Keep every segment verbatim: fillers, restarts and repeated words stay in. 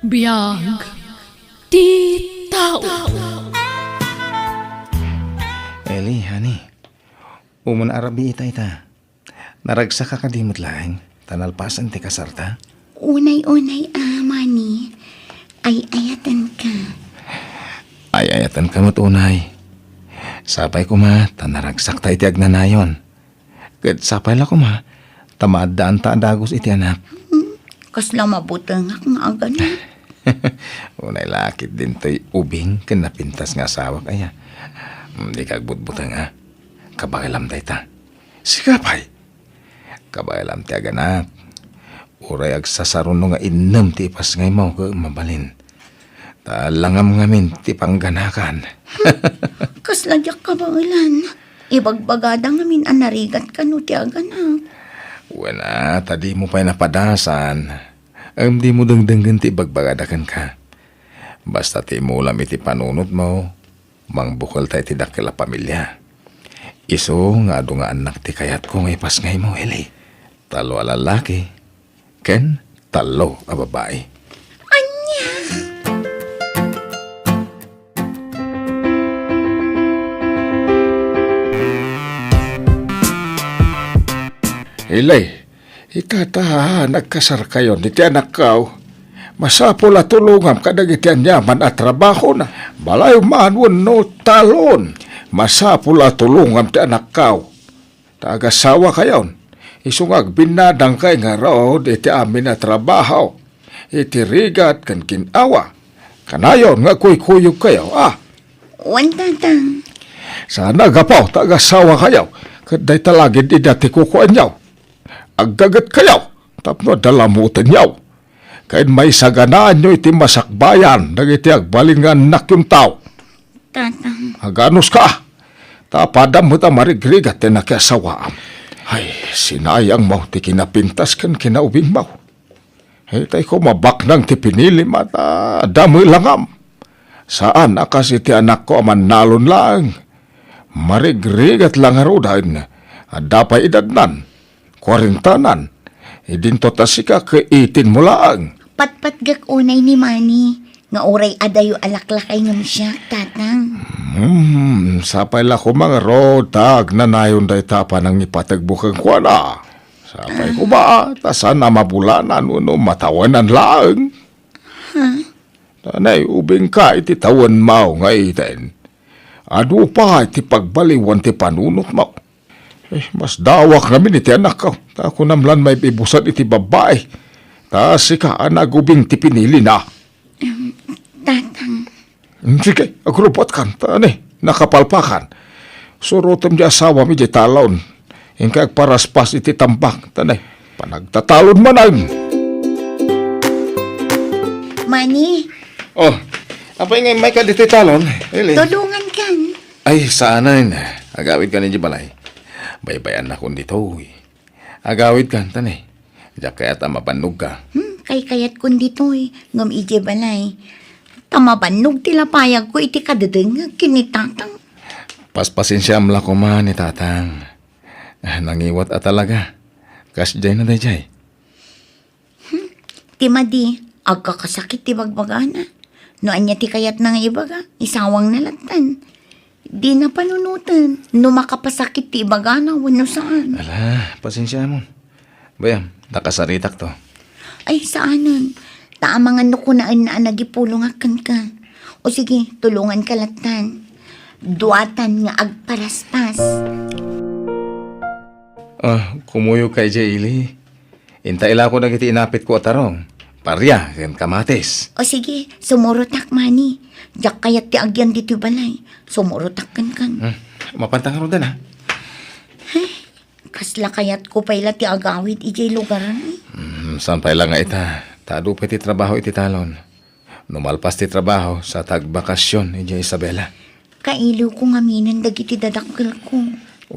Biag ti tao. Eli, honey, umuna a rabii ita, ita. Naragsaka kadi met laeng, ta nalpasen ti kasarta? Unay-unay a, Manny. Ay-ayatenka. Ay-ayatenka met unay. Sapay koma, ta naragsakta iti agnanayon. Ket sapay la koma, ta maaddaanta a dagus iti anak. Hmm, kasla mabutengak nga agana. Unay la ket dintoy ubing ken napintas nga asawak aya. Hmm, dika agbutbuteng a. Kabaelam dayta. Sika pay. Kabaelam ti aganak. Uray agsasaruno nga innem ti ipasngaymo ket mabalin. Ta langam ngamin ti pangganakan. Kasla diak kabaelan. Ibagbagada ngamin a narigat kano ti aganak. Wen a, ta dimo pay napadasan. Ngem dimo dengdenggen ti ibagbagada kenka. Basta ti imulam iti panunotmo, mangbukelta iti dakkel a pamilia. Isu nga adu nga annak ti kayatko nga ipasngaymo, Eli. Tallo a lallaki ken tallo a babai. Ania? Eli, ita ta nagkasarkayon iti anakko. Masapul a tulongam kadagiti aniaman a trabahona. Balay man wenno talon. Masapul a tulongam ti anakko. Ta agasawakayon. Isu nga agbinnadangkay ngarud iti amin a trabaho. Iti rigat ken gin-awa. Kanayon nga agkuykuyogkayo, a? Wen, Tatang. Saan a gapu ta agasawakayo, ket dayta la gid ida ti kukuaenyo. Aggagetkayo tapno adda lamutenyo. Ket maisaganaanyo iti masakbayan dagiti agbalin nga annakyon tao. Tatang. Aganuska, ta apadam met a marigrigat ti nakiasawaam. Ay, sinayangmo ti kinapintas ken kinaubingmo. Itay ko mabaknang ti pinilim a ta damelangam. Saan a kas iti anakko a mannalon laeng. Marigrigat la ngaruden, adda pay edadnan, kuarentanan. Idinto ta sika ket eighteen mo laeng. Patpatgek unay ni Manny, nga uray adayo a laklakay ngem siak, Tatang. Hmm, sapay la koma ngarud ta agnanayon dayta a panangipategmo kenkuana. Sapay koma, ta saan a mabulanan wenno matawenan laeng. Ha? Tanay, ubingka iti tawenmo nga eighteen. Adu pay ti pagbaliwan ti panunotmo. Eh, masdawak ngamin iti anakko. Ta kunam lan maibibusad iti babbai. Ta sika a nagubing ti pinilina. Em, Tatang. Mm, sige, agrubbuatkan, ta ne, nakapalpakan. Surotem ti asawam idiay talon. Inka agparaspas iti tambak, ta ne, panagtatalon manen. Manny. Oh, apay nga immayka ditoy talon, Eli? Tulongankan. Ay, saanen. Agawidkan idiay balay. Baybay-annakon ditoy. Agawidkan, ta ne. Diak kayat a mabannogka. Hmm, kaykayatkon ditoy, ngem idiay balay. Ta mabannog ti lapayagko iti kadedengngeg ken ni Tatang. Paspasensiaam la koma ni Tatang. Ah, nangiwat a talaga. Kasdiay na daydiay. Hmm, ti madi, agkakasakit ti bagbagana. No ania ti kayatna nga ibaga, isawangna lattan. Dina panunoten no makapasakit ti ibagana wenno saan. Ala, pasensiamon. Bayam, nakasaritakto. Ay, saanen. Ta amangan no kunaenna a nagipulongak kenka. O sige, tulonganka lattan. Duatan nga agparaspas. Ah, kumuyogka idiay ili. Inta ilako dagiti inapitko a tarong, paria, ken kamatis. O sige, sumurotak, Manny. Diak kayat ti agyan ditoy balay. Sumurotak kenkan. Hmm. Mapanta ngaruden, a? Ay, kasla kayatko pay la ti agawid idiay lugar, eh. Hmm, saan pay la nga ita? Ta adu pay ti trabaho iti talon. No malpas ti trabaho, saan ta agbakasyon idiay Isabela. Kailiwko ngaminen dagiti dadakkelko.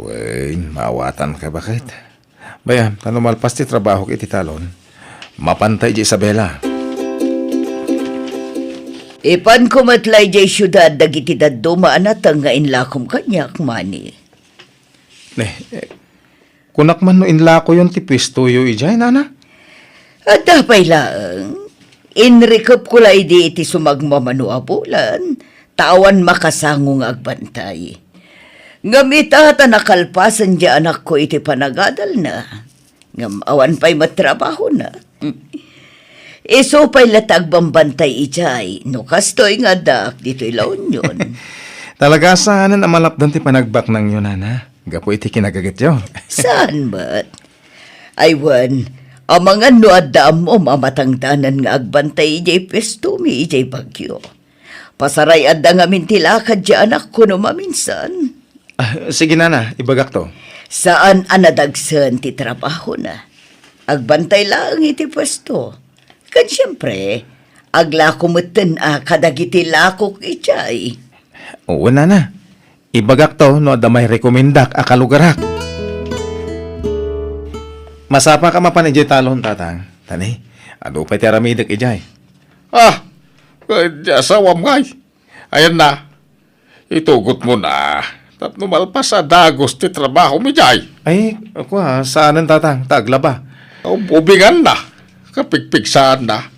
Wen, maawatanka, baket. Bayam, ta no malpas ti trabahok iti talon, mapanta idiay Isabela. Ipanko met la idiay siudad dagiti dadduma a nateng nga inlakom kaniak, Manny. Ne, eh, kunak man no inlakoyon ti puestoyo idiay, nana? Adda pay laeng. Inrikepko la idi iti sumagmamano a bulan, ta awan makasango nga agbantay. Ngem ita ta nakalpasen ti anakko iti panagadalna, ngem awan pay met trabahona. Isu pay la ti agbambantay idiay, no kastoy nga addaak ditoy La Union. Talaga, saanen a malapdan ti panagbaknangyo, nana, gapu iti kinagagityo. Saan met? Ay wen, amangan no adda ammom a matangdanan nga agbantay idiay puestomi idiay Baguio. Pasaray-adda ngamin ti lakad ti anakko no maminsan. Ah, sige, nana, ibagakto. Saan a nadagsen ti trabahona. Agbantay laeng iti puesto. Ken siempre, aglako metten a kadagiti lakok idiay. Oo, nana. Ibagakto no adda mairekomendak a kalugarak. Masapaka mapan idiay talon, tatang. Tani, adu pay ti aramidek idiay. Ah, ket ti asawam ngay. Ayanna, itugotmona tapno malpas a dagus ti trabahom idiay. Ay, kua, saanen, tatang, ta aglaba. Ub-, ubinganna, kapigpigsaanna.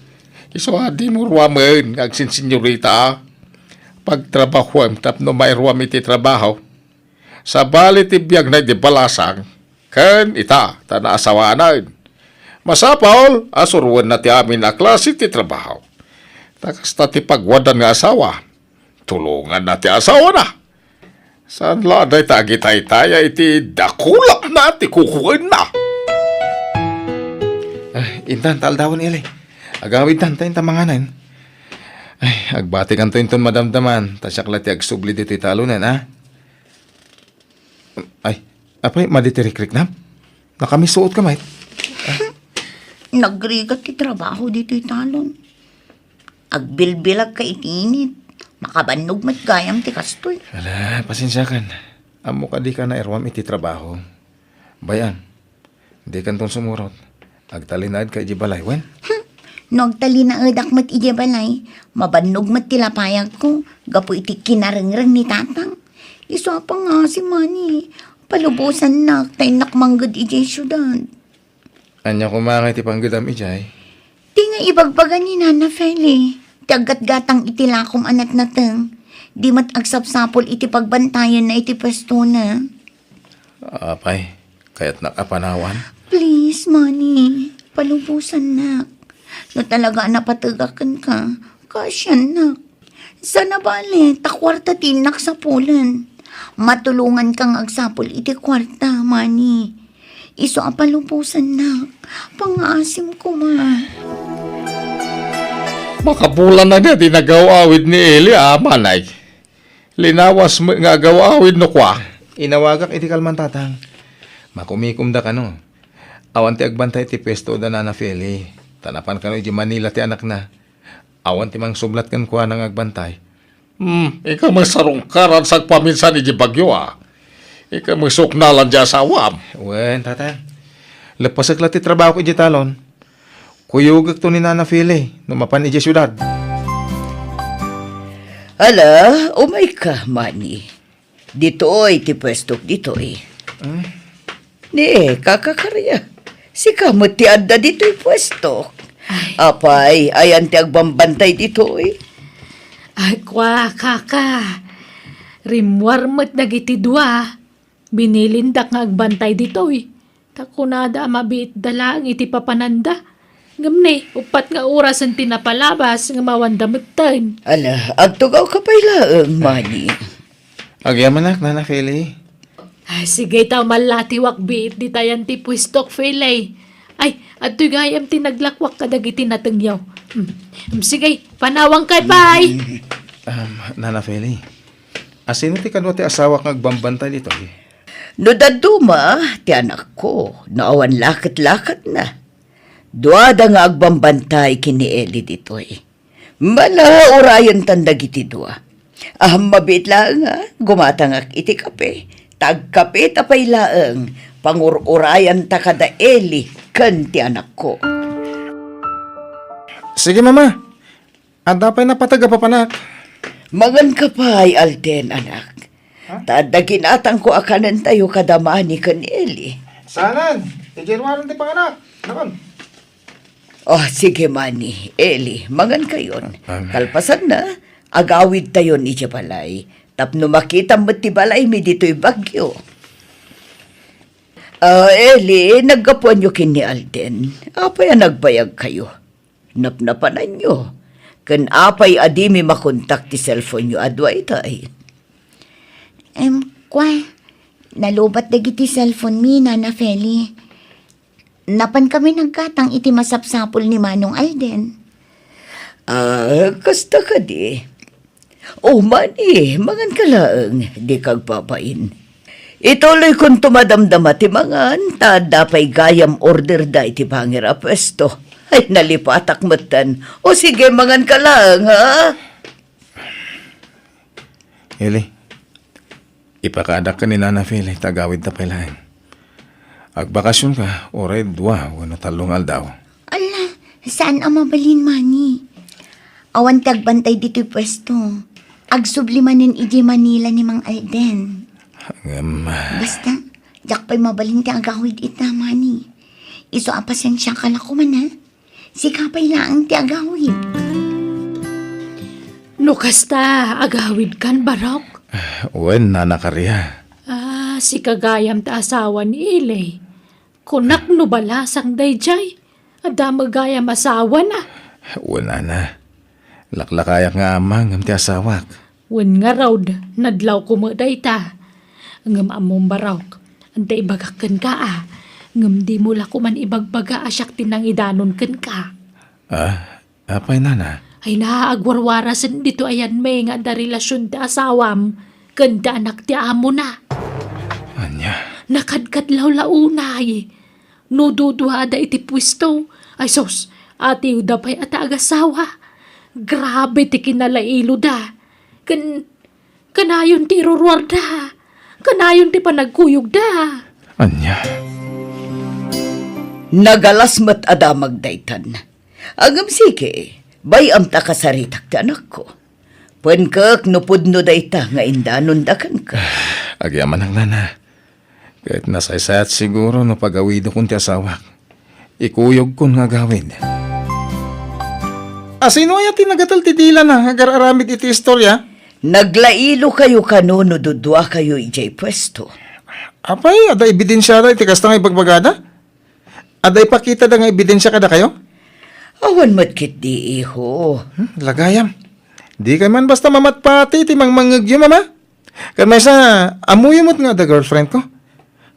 Isu a dimo ruamen nga agsinsinyorita. Pagtrabahuem tapno mairuam iti trabaho. Sabali ti biagna idi balasang, ken ita, ta naasawanen. Masapul a suroenna ti amin a klase ti trabaho. Ta kasta ti pagwadan nga asawa, tulonganna ti asawana. Saan la dayta agitaytaya iti dakulapna ti kukuenna. Ah, intan, ta aldawen, Eli. Agawidtan ta inta manganen. Ay, agbatikanto inton madamdaman, ta siak la ti agsubli ditoy talonen, a? Ay, apay, madi ti rikriknam? Nakamisuotka met? Nagrigat ti trabaho ditoy talon. Agbilbilagka iti init. Makabannog met gayam ti kastoy. Ala, pasensiakan. Ammok a dika nairuam iti trabaho. Bay-am, dikanton sumurot. Agtalinaedka idiay balay, wen? Hmm. No agtalinaedak met idiay balay, mabannog met ti lapayagko gapu iti kinarengreng ni tatang. Isu a pangngaasim, mani, palubosannak ta innak mangged idiay siudad. Ania koma ngay ti panggedam idiay? Ti nga ibagbaga ni Nana Feli, ti aggatgatang iti lakom a natnateng, di met agsapsapul iti pagbantayanna iti puestona. Apay, kayatnak a panawan? Please, mani, palubosannak. No talaga a napategak kenka, kaasiannak. Saan a bale, ta kuarta ti innak sapulen. Matulonganka nga agsapul iti kuarta, mani. Isu a palubosannak. Pangngaasim koma. Makabulan na nga di nagaw-awid ni Eli, a, manay. Linawas met nga agaw-awid no kua. Inawagak iti kalman, tatang. Makumikomda kano. Awan ti agbantay iti puesto da Nana Feli. Ta napan kano iti Manila ti anakna. Awan ti mangsublat kenkuana nga agbantay. Hmm, inka met sarungkaran sagpaminsan iti Baguio, a. Inka met suknalan ti asawam. Wen, tatang. Leppasek la ti trabahok iti talon. Kuyogekto ni Nana Feli no mapan idiay siudad. Ala, umayka, mani. Ditoy ti puestok ditoy. Hmm? Ni, Kaka Karia, sika met ti adda ditoy puestok. Ay. Apay, ayan ti agbambantay ditoy? Ay, kua, Kaka. Rimmuar met dagiti dua. Binilindak nga agbantay ditoy. Ta kunada a mabiitda laeng iti papananda. Ngem ne, uppat nga orasen ti napalabas nga mawanda metten. Ala, agtugawka pay laeng, mani. Agyamanak, Nana Feli. Ah, sige, ta mallatiwak biit ditayan ti puestok, Feli. Ay, adtoy gayam ti naglakwak kadagiti natengyo. Hmm. Hmm, sige, panawangkay pay. Um, Nana Feli, asino ti kadua ti asawak nga agbambantay ditoy? No dadduma ti anakko, no awan laket-laketna. Duada nga agbambantay ken ni Eli ditoy. Mala, urayentan dagiti dua. Ahem, mabiit laeng a gumatangak iti kape. Ta agkapeta pay laeng, pangur-urayanta kada Eli ken ti anakko. Sige, Mama. Adda pay napateg a papanak. Manganka pay, Alden, anak. Ha? Ta adda ginatangko a kanentayo kada Mani ken Eli. Saanen, idiay ruaren ti panganak. Nakon. Oh, sige, Manny, Eli, mangankayon. Am. Kalpasanna, agawidtayon idiay balay. Tapno makitam met ti balaymi ditoy Baguio. Ah, Eli, naggapuanyo ken ni Alden. Apay a nagbayagkayo? Napnapananyo. Ken apay a dimi makontak ti cellphone-yo a dua itay? Em, kua, nalubat dagiti cellphone-mi, Nana Feli. Napankami naggatang iti masapsapul ni Manong Alden. Ah, kasta kadi. O, Manny, manganka laeng, dika agbabain. Ituloykonto madamdama ti mangan, ta adda pay gayam orderda iti bangir a puesto. Ay, nalipatak metten. O sige, manganka laeng, ha? Eli, ipakaadak ken ni Nana Feli, ta agawidta pay laeng. Agbakasionka, uray dua wenno tallo nga aldaw. Ala, saan a mabalin, Manny. Awan ti agbantay ditoy puesto. Agsubli manen idiay Manila ni Mang Alden. Ngem, ah, basta, diak pay mabalin ti agawid ita, Manny. Isu a pasensiaka la koman, ha? Sika pay laeng ti agawid. No kasta, agawidkan, Barok? Wen, Nana Karia. Ah, sika gayam ti asawa ni Eli. Kunak no balasang daydiay. Adda met gayam asawana. Wen, Nana. Laklakayak nga ama ngem ti asawak. Wen ngarud, nadlawko met dayta. Ngem ammom, Barok, adda ibagak kenka a. Ngem dimo la koman ibagbaga a siak ti nangidanon kenka. Ah, apay, Nana? Ay na, agwarwarasen ditoy ayanmi nga adda relasion ti asawam ken ti anak ti amona. Ania? Nakadkadlaw la unay. No duduada iti puesto, ay sus, atiwda pay a ta agasawa. Grabe ti kinalailoda. Ken, kanayon ti iruruarda. Kanayon ti panagkuyogda. Ania? Nagalas met a damag daytan. Ngem sige, bay-am ta kasaritak ti anakko. Penkek no pudno dayta nga indanonda kenka. Agyamanak, Nana. Ket nasaysayat siguro no pagawidokon ti asawak. Ikuyogkon nga agawid. A, sino aya ti nagatel ti dilana nga agar-aramid iti istoria? Naglailokayo kano no duduakayo idiay puesto. Apay, adda ebidensiada iti kasta nga ibagbagada? Adda ipakitada nga ebidensia kadakayo? Awan met ketdi, iho. Hmm, lagayam. Dikay man basta mamatpati iti mangmangngegyo, Mama. Ket maysa, ammoyo met nga adda girlfriend ko.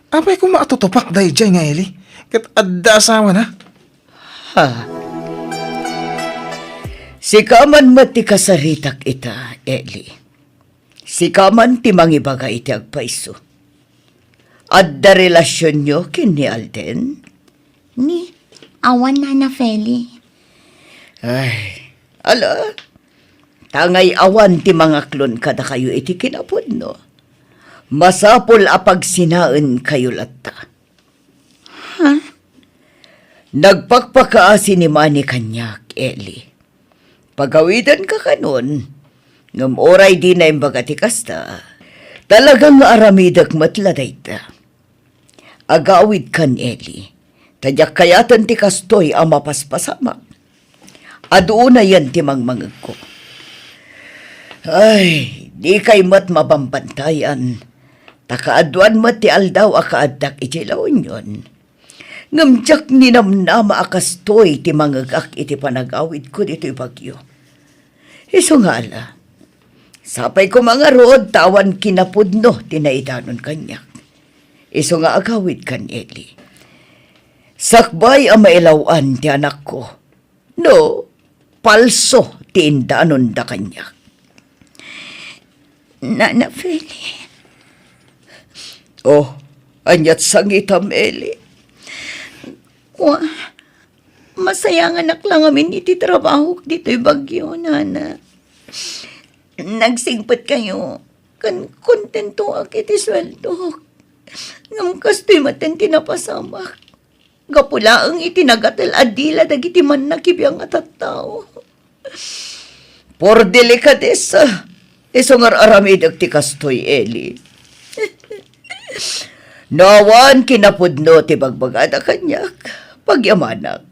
Apay koma a tutupak daydiay nga Eli? Ket adda asawana. Ha. Sika man met ti kasaritak ita, Eli. Sika man ti mangibaga iti agpayso. Adda relasionyo ken ni Alden? Ni, awan, Nana Feli. Ay, ala, ta ngay-awan ti mangaklon kadakayo iti kinapudno. Masapul a pagsinaenkayo latta. Ha? Nagpakpakaasi ni Manny kaniak, Eli. Pagawidanka kanon, ngem uray dina imbaga ti kasta, talaga nga aramidek met la dayta. Agawidkan, Eli, ta diak kayaten ti kastoy a mapaspasamak. Adu unayen ti mangmangegko. Ay, dikay met mabambantayan, ta kaaduan met ti aldaw a kaaddak idiay La Union. Ngem diak ninamnama a kastoy ti mangegak iti panagawidko ditoy Baguio. Isu nga ala, sapay koma ngarud ta awan kinapudno ti naidanon kaniak. Isu nga agawidkan, Eli. Sakbay a mailaw-an ti anakko. No, palso ti indanonda kaniak. Nana Feli. Oh, aniat sangitam, Eli? Kua, masayanganak la ngamin iti trabahok ditoy Baguio, Nana. Nagsingpetkayo, ken kontentoak iti sueldok. Ngem kastoy met ti napasamak. Gapu laeng iti nagatel a dila dagiti mannakibiang a tattao. Por delikadesa, isu nga ar-aramidek ti kastoy, Eli. No awan kinapudno ti bagbagada kaniak, pagyamanak.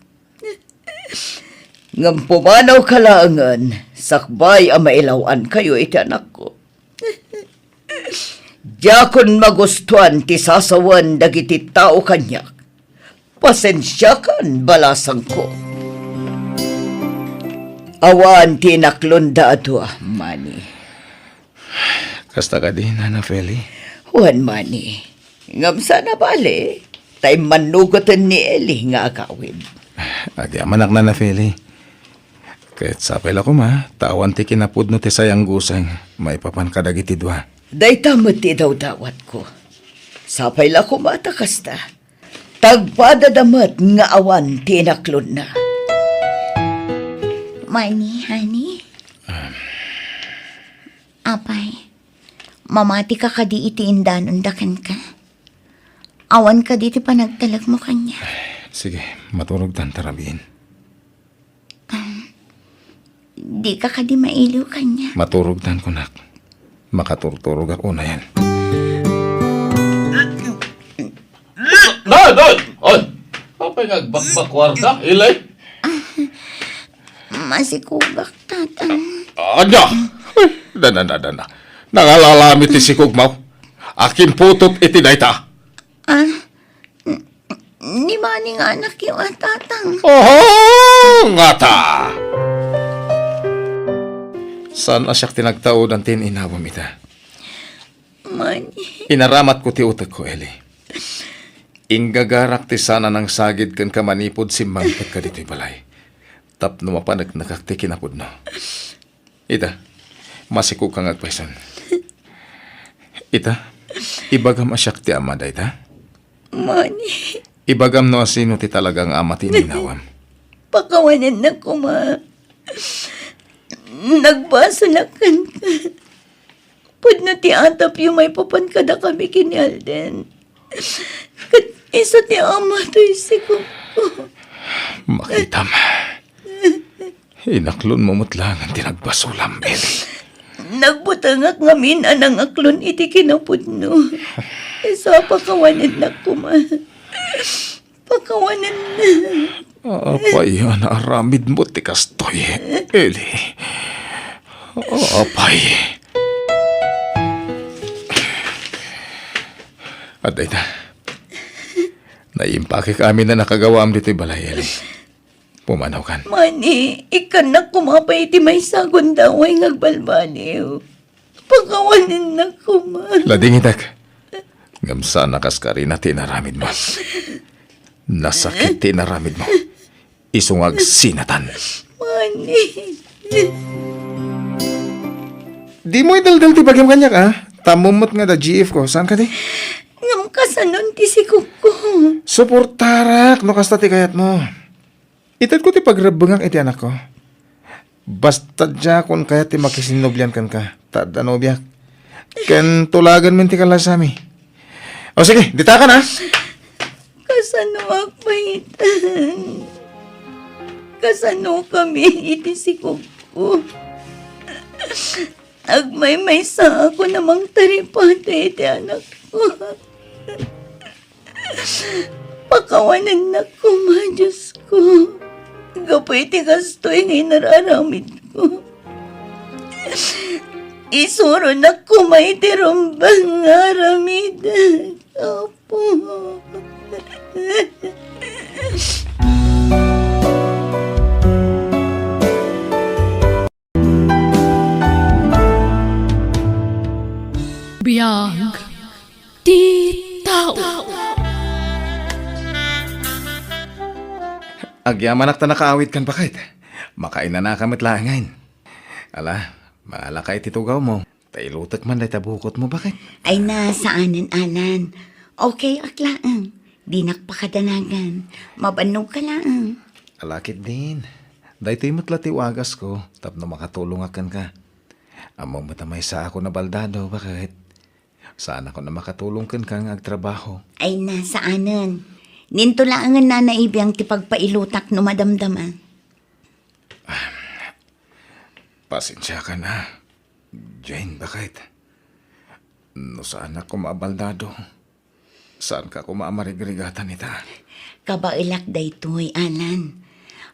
Ngem pumanawka laengen, sakbay a mailaw-ankayo iti anakko. Diakon magustuan ti sasawen dagiti tao kaniak. Pasensiakan, balasangko. Awan ti inaklonda a dua, Manny. Kasta kadi, Nana Feli? Wen, Manny. Ngem saan a bale, ta immannugoten ni Eli nga agawid. Agyamanak, Nana Feli. Ket sapay la koma, ta awan ti kinapudno ti sayanguseng maipapan kadagiti dua. Dayta met ti idawdawatko. Sapay la koma ta kasta. Tagpadada met nga awan ti inaklonna. Manny, honey? Apay, mamatika kadi iti indanonda kenka? Awan kadi ti panagtalekmo kaniak? Sige, maturogtan ta rabiin. Dika kadi mailiw kaniak? Maturogtan, kunak. Makaturturogak unayen. Nay, nay! Ay! Apay nga agbakbakuarka, Eli? Masikugak, Tatang. Ania? Ay, dana, dana, dana. Nangalalam iti sikugmo. Akin putot iti dayta. Ah, n-, ni Manny nga anakyo a, Tatang. Oho, ngata! Saan a siak ti nagtaudan ti in-inawam ita? Manny. Inaramatko ti utekko, Eli. Inggagarak ti saan a nangsagid kenka manipud simmangpetka ditoy balay. Tapno mapaneknekak ti kinapudno. Ita, masikugka nga agpayson. Ita, ibagam a siak ti ama dayta? Manny. Ibagam no asino ti talaga nga ama ti in-inawam. Pakawanennak koma. Nagbasolak kenka. Pudno ti atapyo maipapan kadakami ken ni Alden. Ket isu ti ama toy sikugko. Makitam. Inaklonmo met laengen ti nagbasolam, Eli. Nagbutengak ngamin a nangaklon iti kinapudno. Isu a pakawanennak koma. Pakawanennak. Apay a naaramidmo ti kastoy, Eli? Apay. Adda ita. Naimpakek amin a nakagawaam ditoy balay, Eli. Pumanawkan. Manny, ikkannak koma pay iti maysa a gundaway nga agbalbaliw. Pakawanennak koma. Ladingitek. Ngem saan a kas karina ti inaramidmo. Nasakit ti inaramidmo. Isu nga agsinatan. Manny. Dimo idaldal ti bagim kaniak, a? Tammo met nga adda G F ko. Saan kadi? Ngem kasanon ti sikugko? Suportarak no kasta ti kayatmo. Itedko ti pagrebbengak iti anakko. Basta diakon kayat ti makisinnublian kenka, ta adda nobiak. Ken tulaganmin ti kallasami. O sige, ditakan, a? Kasano agpaytan? Kasanokami iti sikugko? Agmaymaysaakon a mangtaripatoy iti anakko. Pakawanennak koma, Diosko, gapu iti kastoy nga inararamidko. Isuronak koma iti rumbeng nga aramidek, Apo. Biag ti tao. Agyamanak ta nakaawidkan, baket. Makainanaka met laengen. Ala, mangalaka iti tugawmo. Ta ilutek man dayta bukotmo, baket. Ay na, saanen, Alan. Okay ak laeng. Dinak pakadanagan. Mabannogka laeng. Ala ketdin. Daytoy met la ti wagasko tapno makatulongak kenka. Ammom met a maysaakon a baldado, baket. Saanakon a makatulong kenka nga agtrabaho. Ay na, saanen. Ninto laengen, Nana Ibiang, ti pagpailutak no madamdama. Pasensiakan a, Jane, baket. No saanak koma a baldado, saanka koma a marigrigatan ita. Kabaelak daytoy, Alan.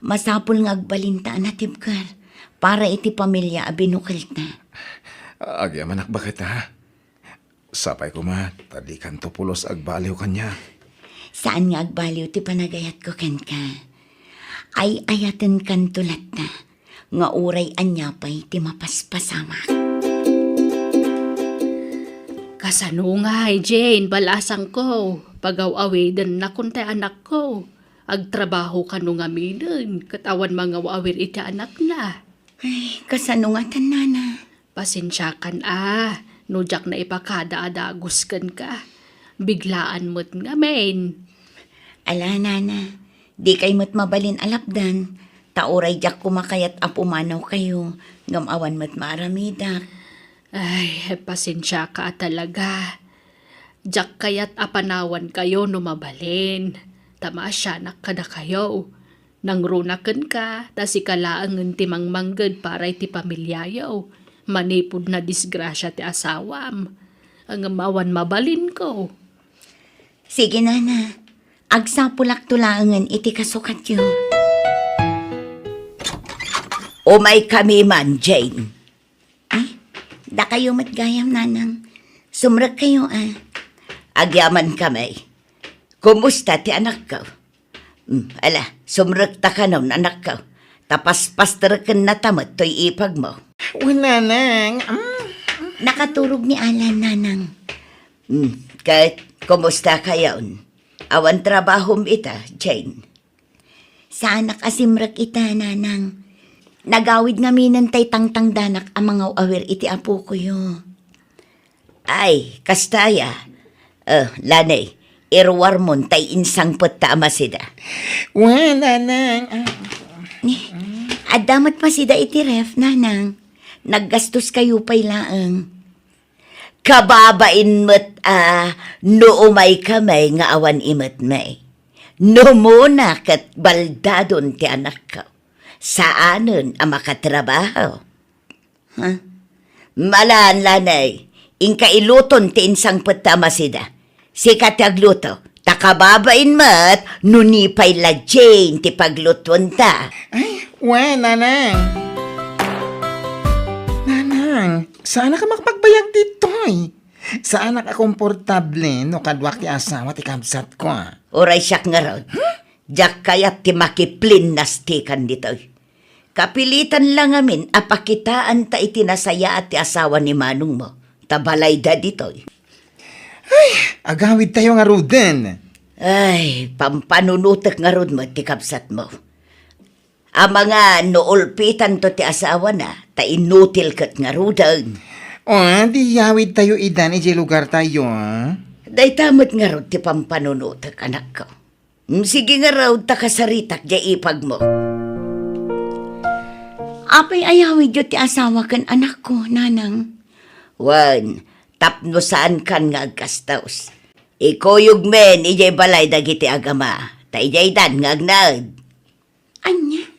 Masapul nga agbalinta a natibker para iti pamilia a binukelta. Agyamanak baket, ha? Sapay koma, ta dikanto pulos agbaliw kaniak. Saan nga agbaliw ti panagayatko kenka. Ay-ayatenkanto latta, nga uray ania pay ti mapaspasamak. Kasano ngay, Jane, balasangko? Pagaw-awidennakon ti anakko. Agtrabaho kano ngaminen, ket awan mangaw-awir iti anakna. Ay, kasano ngatan, nana? Pasensiakan a, no diak naipakada a dagus kenka. Biglaan met ngamin. Ala, nana, dikay met mabalin a lapdan, ta uray diak koma kayat a pumanawkayo, ngem awan met maaramidak. Ay, pasensiaka a talaga. Diak kayat a panawankayo no mabalin, ta maasianak kadakayo. Nangruna kenka, ta sika laengen ti mangmangged para iti pamiliayo, manipud nadisgrasia ti asawam. Ngem awan mabalinko. Sige, nana. Agsapulakto laengen iti kasukatyo. Umaykami man, Jane. Ay, dakayo met gayam, nanang. Sumrekkayo, a. Agyamankami. Kumusta ti anakko? Hmm, ala, sumrekta kanon, anakko. Ta paspasterekennata met toy ipagmo. Wen, nanang. Mm. Nakaturog ni Alan, nanang. Hmm, ket kumusta kayon? Awan trabahom ita, Jane? Saanak a simrek ita, nanang. Nagawid ngaminen tay tangtangdanak a mangaw-awir iti apokoyo. Ay, kasta aya. Eh, Lani, iruarmon tay insangpetta a masida. Wen, nanang. Ah. Ni, adda met masida iti ref, nanang. Naggastoskayo pay laeng. Kababain met a no umaykami nga awan imetmi. No umuna ket baldadon ti anakko. Saanen a makatrabaho. Ha? Malan, Lanay, inka iluton ti insangpetta a masida. Sika ti agluto, ta kababain met no ni pay la Jane ti paglutuenta. Ay, wen, nanang. Nanang, saanak a makapagbayag ditoy. Saanak a komportable no kaduak ti asawa ti kabsatko, a. Uray siak ngarud. Huh? Diak kayat ti makiplinnastikan ditoy. Kapilitan la ngamin a pakitaanta iti nasayaat ti asawa ni manongmo, ta balayda ditoy. Ay, agawidtayo ngaruden. Ay, pampanunotek ngarud met ti kabsatmo. Amangan no ulpitanto ti asawana, ta inutil ket ngaruden. O, di yawidtayo idan idiay lugartayo, a? Dayta met ngarud ti pampanunotek, anakko. Mm, sige ngarud, ta kasaritak diay ipagmo. Apay a yawidyo ti asawa ken anakko, nanang? Wen, tapno saankan nga agkastos. Ikuyogmin idiay balay dagiti agama, ta idiaydan nga agnaed. Ania?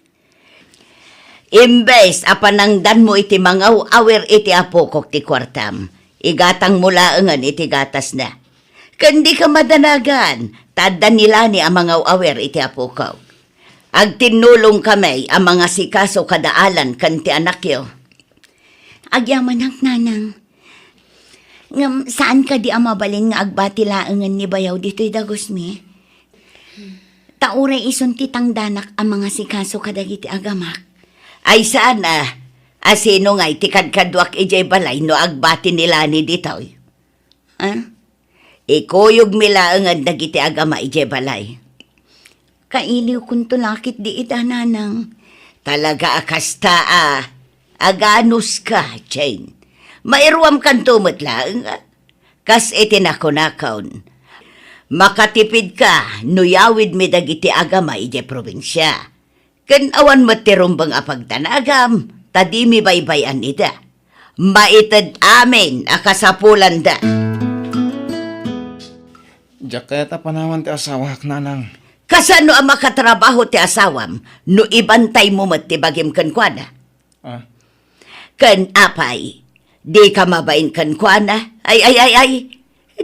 Imbes a panangdanmo iti mangaw-awir iti apokok ti kuartam, igatangmo laengen iti gatasna. Ken dika madanagan, ta adda ni Lani a mangaw-awir iti apokok. Agtinnulongkami a mangasikaso kada Alan ken ti anakyo. Agyamanak, nanang. Ngem saan kadi a mabalin nga agbati laengen ni bayaw ditoy dagusmi? Ta uray isun ti tangdanak a mangasikaso kadagiti agamak. Ay saan a, a sino ngay ti kadkaduak idiay balay no agbati ni Lani ditoy? A? Ikuyogmi laengen dagiti agama idiay balay. Kailiwkonto la ketdi ida, nanang. Talaga a kasta a. Aganuska, Jane. Mairuamkanto met laeng, a. Kas iti nakunakon, makatipidka no yawidmi dagiti agama idiay probinsia. Ken awan met ti rumbeng a pagdanagam, ta dimi baybay-an ida. Maited amin a kasapulanda. Diak kayat a panawan ti asawak, nanang. Kasano a makatrabaho ti asawam no ibantaymo met ti bagim kenkuana? A? Ken apay, dika mabain kenkuana? Ay, ay, ay, ay,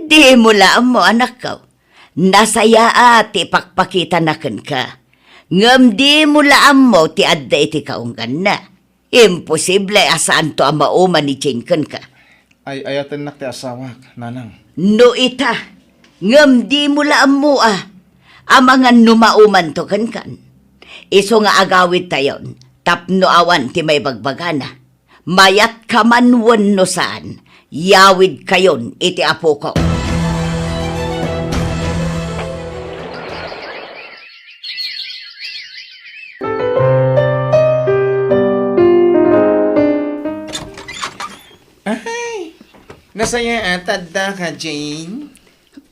dimo la ammo, anakko. Nasayaat ti ipakpakitana kenka. Ngem dimo la ammo ti adda iti kaungganna. Imposible a saanto a mauman ni Jane kenka. Ay-ayatennak ti asawak, nanang. No ita, ngem dimo la ammo a, amangan no maumanto kenkan. Isu nga agawidtayon, tapno awan ti maibagbagana. Mayatka man wenno saan, yawidkayon iti apoko. Ay, nasayaat a addaka, Jane.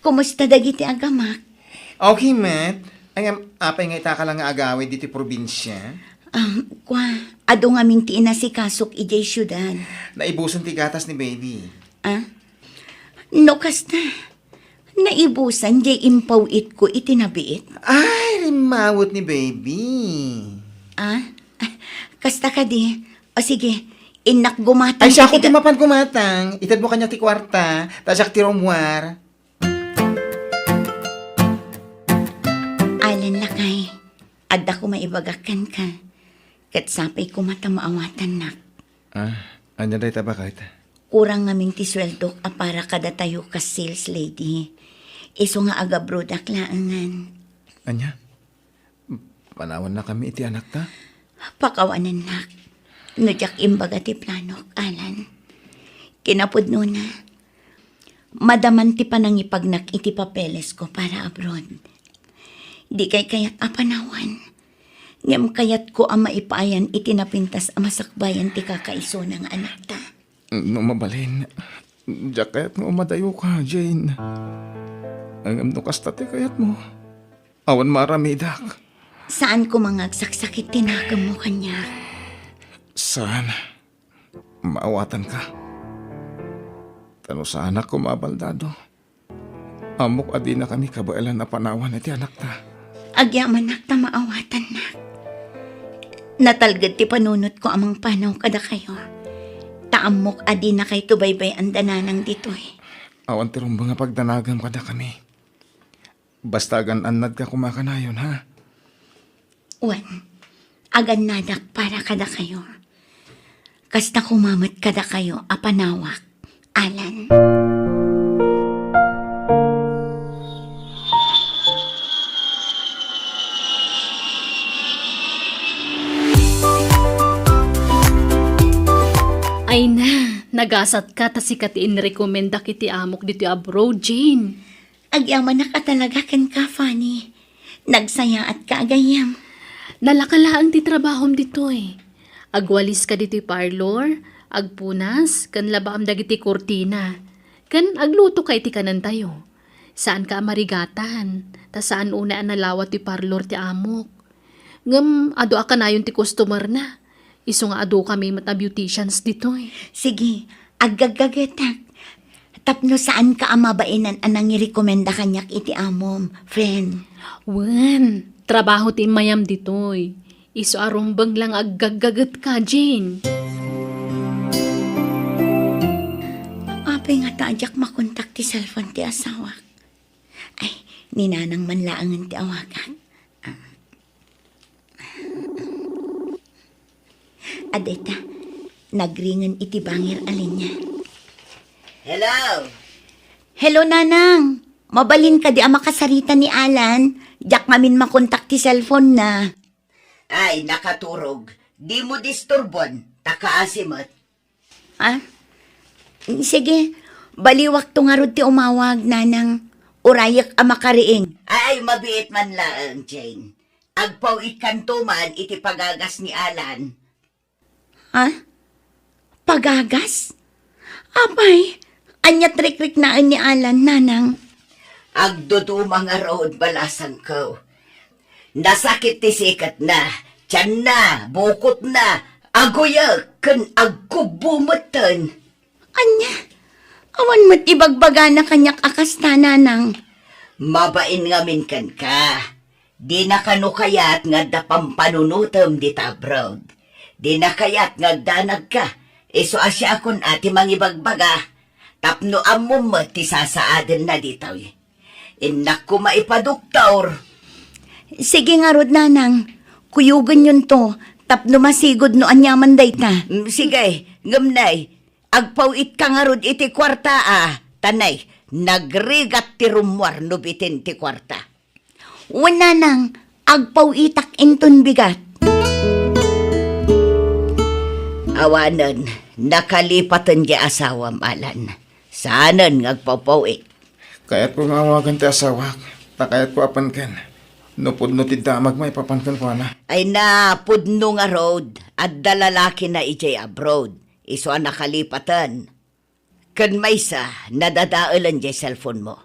Kumusta dagiti agamak? Okay met. Ay, ngem, apay nga itaka la nga agawid ditoy probinsia? Ah, kua, adu ngamin ti inasikasok idiay siudad. Naibusen ti gatas ni baby. Ah? No kasta, naibusan diay impaw-itko iti nabiit. Ay, rimmawet ni baby. Ah? Ah, kasta kadi. O sige, innak gumatang. Ay, siak ti mapan gumatang. Itedmo kaniak ti kuarta, ta siak ti rummuar. Alan, lakay, adda koma ibagak kenka, ket sapay koma ta maawatannak. Ah, ania dayta, baket? Kurang ngamin ti sueldok a para kadatayo kas sales lady. Isu nga agabroadak laengen. Ania? Panawannakami iti anakta? Pakawanennak. No diak imbaga ti planok, Alan. Kinapudnona, madaman ti panangipagnak iti papelesko para abroad. Dikay kayat a panawan. Ngem kayatko a maipaayan iti napintas a masakbayan ti kakaisuna nga anakta. No mabalin, diak kayat nga umadayoka, Jane. Ngem no kasta ti kayatmo, awan maaramidak. Saan koma nga agsaksakit ti nakemmo kaniak? Saan? Maawatanka. Ta no saanak koma a baldado, ammok a dinakami kabaelan a panawan iti anakta. Agyamanak ta maawatannak. Natalged ti panunotko a mangpanaw kadakayo. Ta ammok a dinakayto baybay-an da nanang ditoy. Awan ti rumbeng a pagdanagam kadakami. Basta agan-annadka koma kanayon, ha? Wen, agannadak para kadakayo. Kasta koma met kadakayo a panawak, Alan. Ay na, nagasatka ta sika ti inrekomendak iti amok ditoy abroad, Jane. Agyamanak a talaga kenka, Fanny. Nagsayaatka a gayyem. Nalaka laeng ti trabahom ditoy. Agwaliska ditoy parlor, agpunas, ken labaam dagiti kurtina. Ken aglutoka iti kanentayo. Saanka a marigatan, ta saan unay a nalawa ti parlor ti amok. Ngem adu a kanayon ti customer-na. Isu nga adukami met a beauticians ditoy. Sige, aggaggagetak. Tapno saanka a mabainan a nangirekomenda kaniak iti amom, friend. Wen, trabaho ti immayam ditoy. Isu a rumbeng la nga aggaggagetka, Jane. Apay ngata a diak makontak ti cellphone ti asawak? Ay, ni Nanang man laengen ti awagak. Ah. Adda ita, nagringen iti bangir a linia. Hello? Hello, Nanang. Mabalin kadi a makasarita ni Alan? Diak ngamin makontak ti cellphone-na. Ay, nakaturog. Dimo disturbon, ta kaasi met. Ah? Sige, baliwakto ngarud ti umawag, Nanang. Urayek a makariing. Ay, mabiit man laeng, Jane. Agpaw-itkanto man iti pagagas ni Alan. Ha? Pagagas? Apay, ania ti rikriknaen ni Alan, Nanang? Agduduma ngarud, balasangko. Nasakit ti siketna, tianna, bukotna, aguyek, ken agkubbo metten. Ania? Awan met ibagbagana kaniak a kasta, Nanang. Mabain ngamin kenka. Dina kano kayat nga adda pampanunotem dita abroad. Dina kayat nga agdanagka. Isu a siakon a ti mangibagbaga. Tapno ammom met ti sasaadenna ditoy. Innak koma ipadoktor. Sige ngarud, nanang. Kuyogenyon to, tapno masigud no aniaman dayta. Mm, sige, ngem nay, agpaw-itka ngarud iti kuarta, a. Ta nay, nagrigat ti rummuar no bitin ti kuarta. Wen, nanang, agpaw-itak inton bigat. Awanen, nakalipaten ti asawam, Alan. Saanen nga agpaw-it. Kayatko nga awagan ti asawak, ta kayatko a penken. No pudno ti damag maipapan kenkuana. Ay na, pudno ngarud, adda lalakina idiay abroad. Isu a nakalipaten. Ken maysa, nadadaelen diay cellphone mo.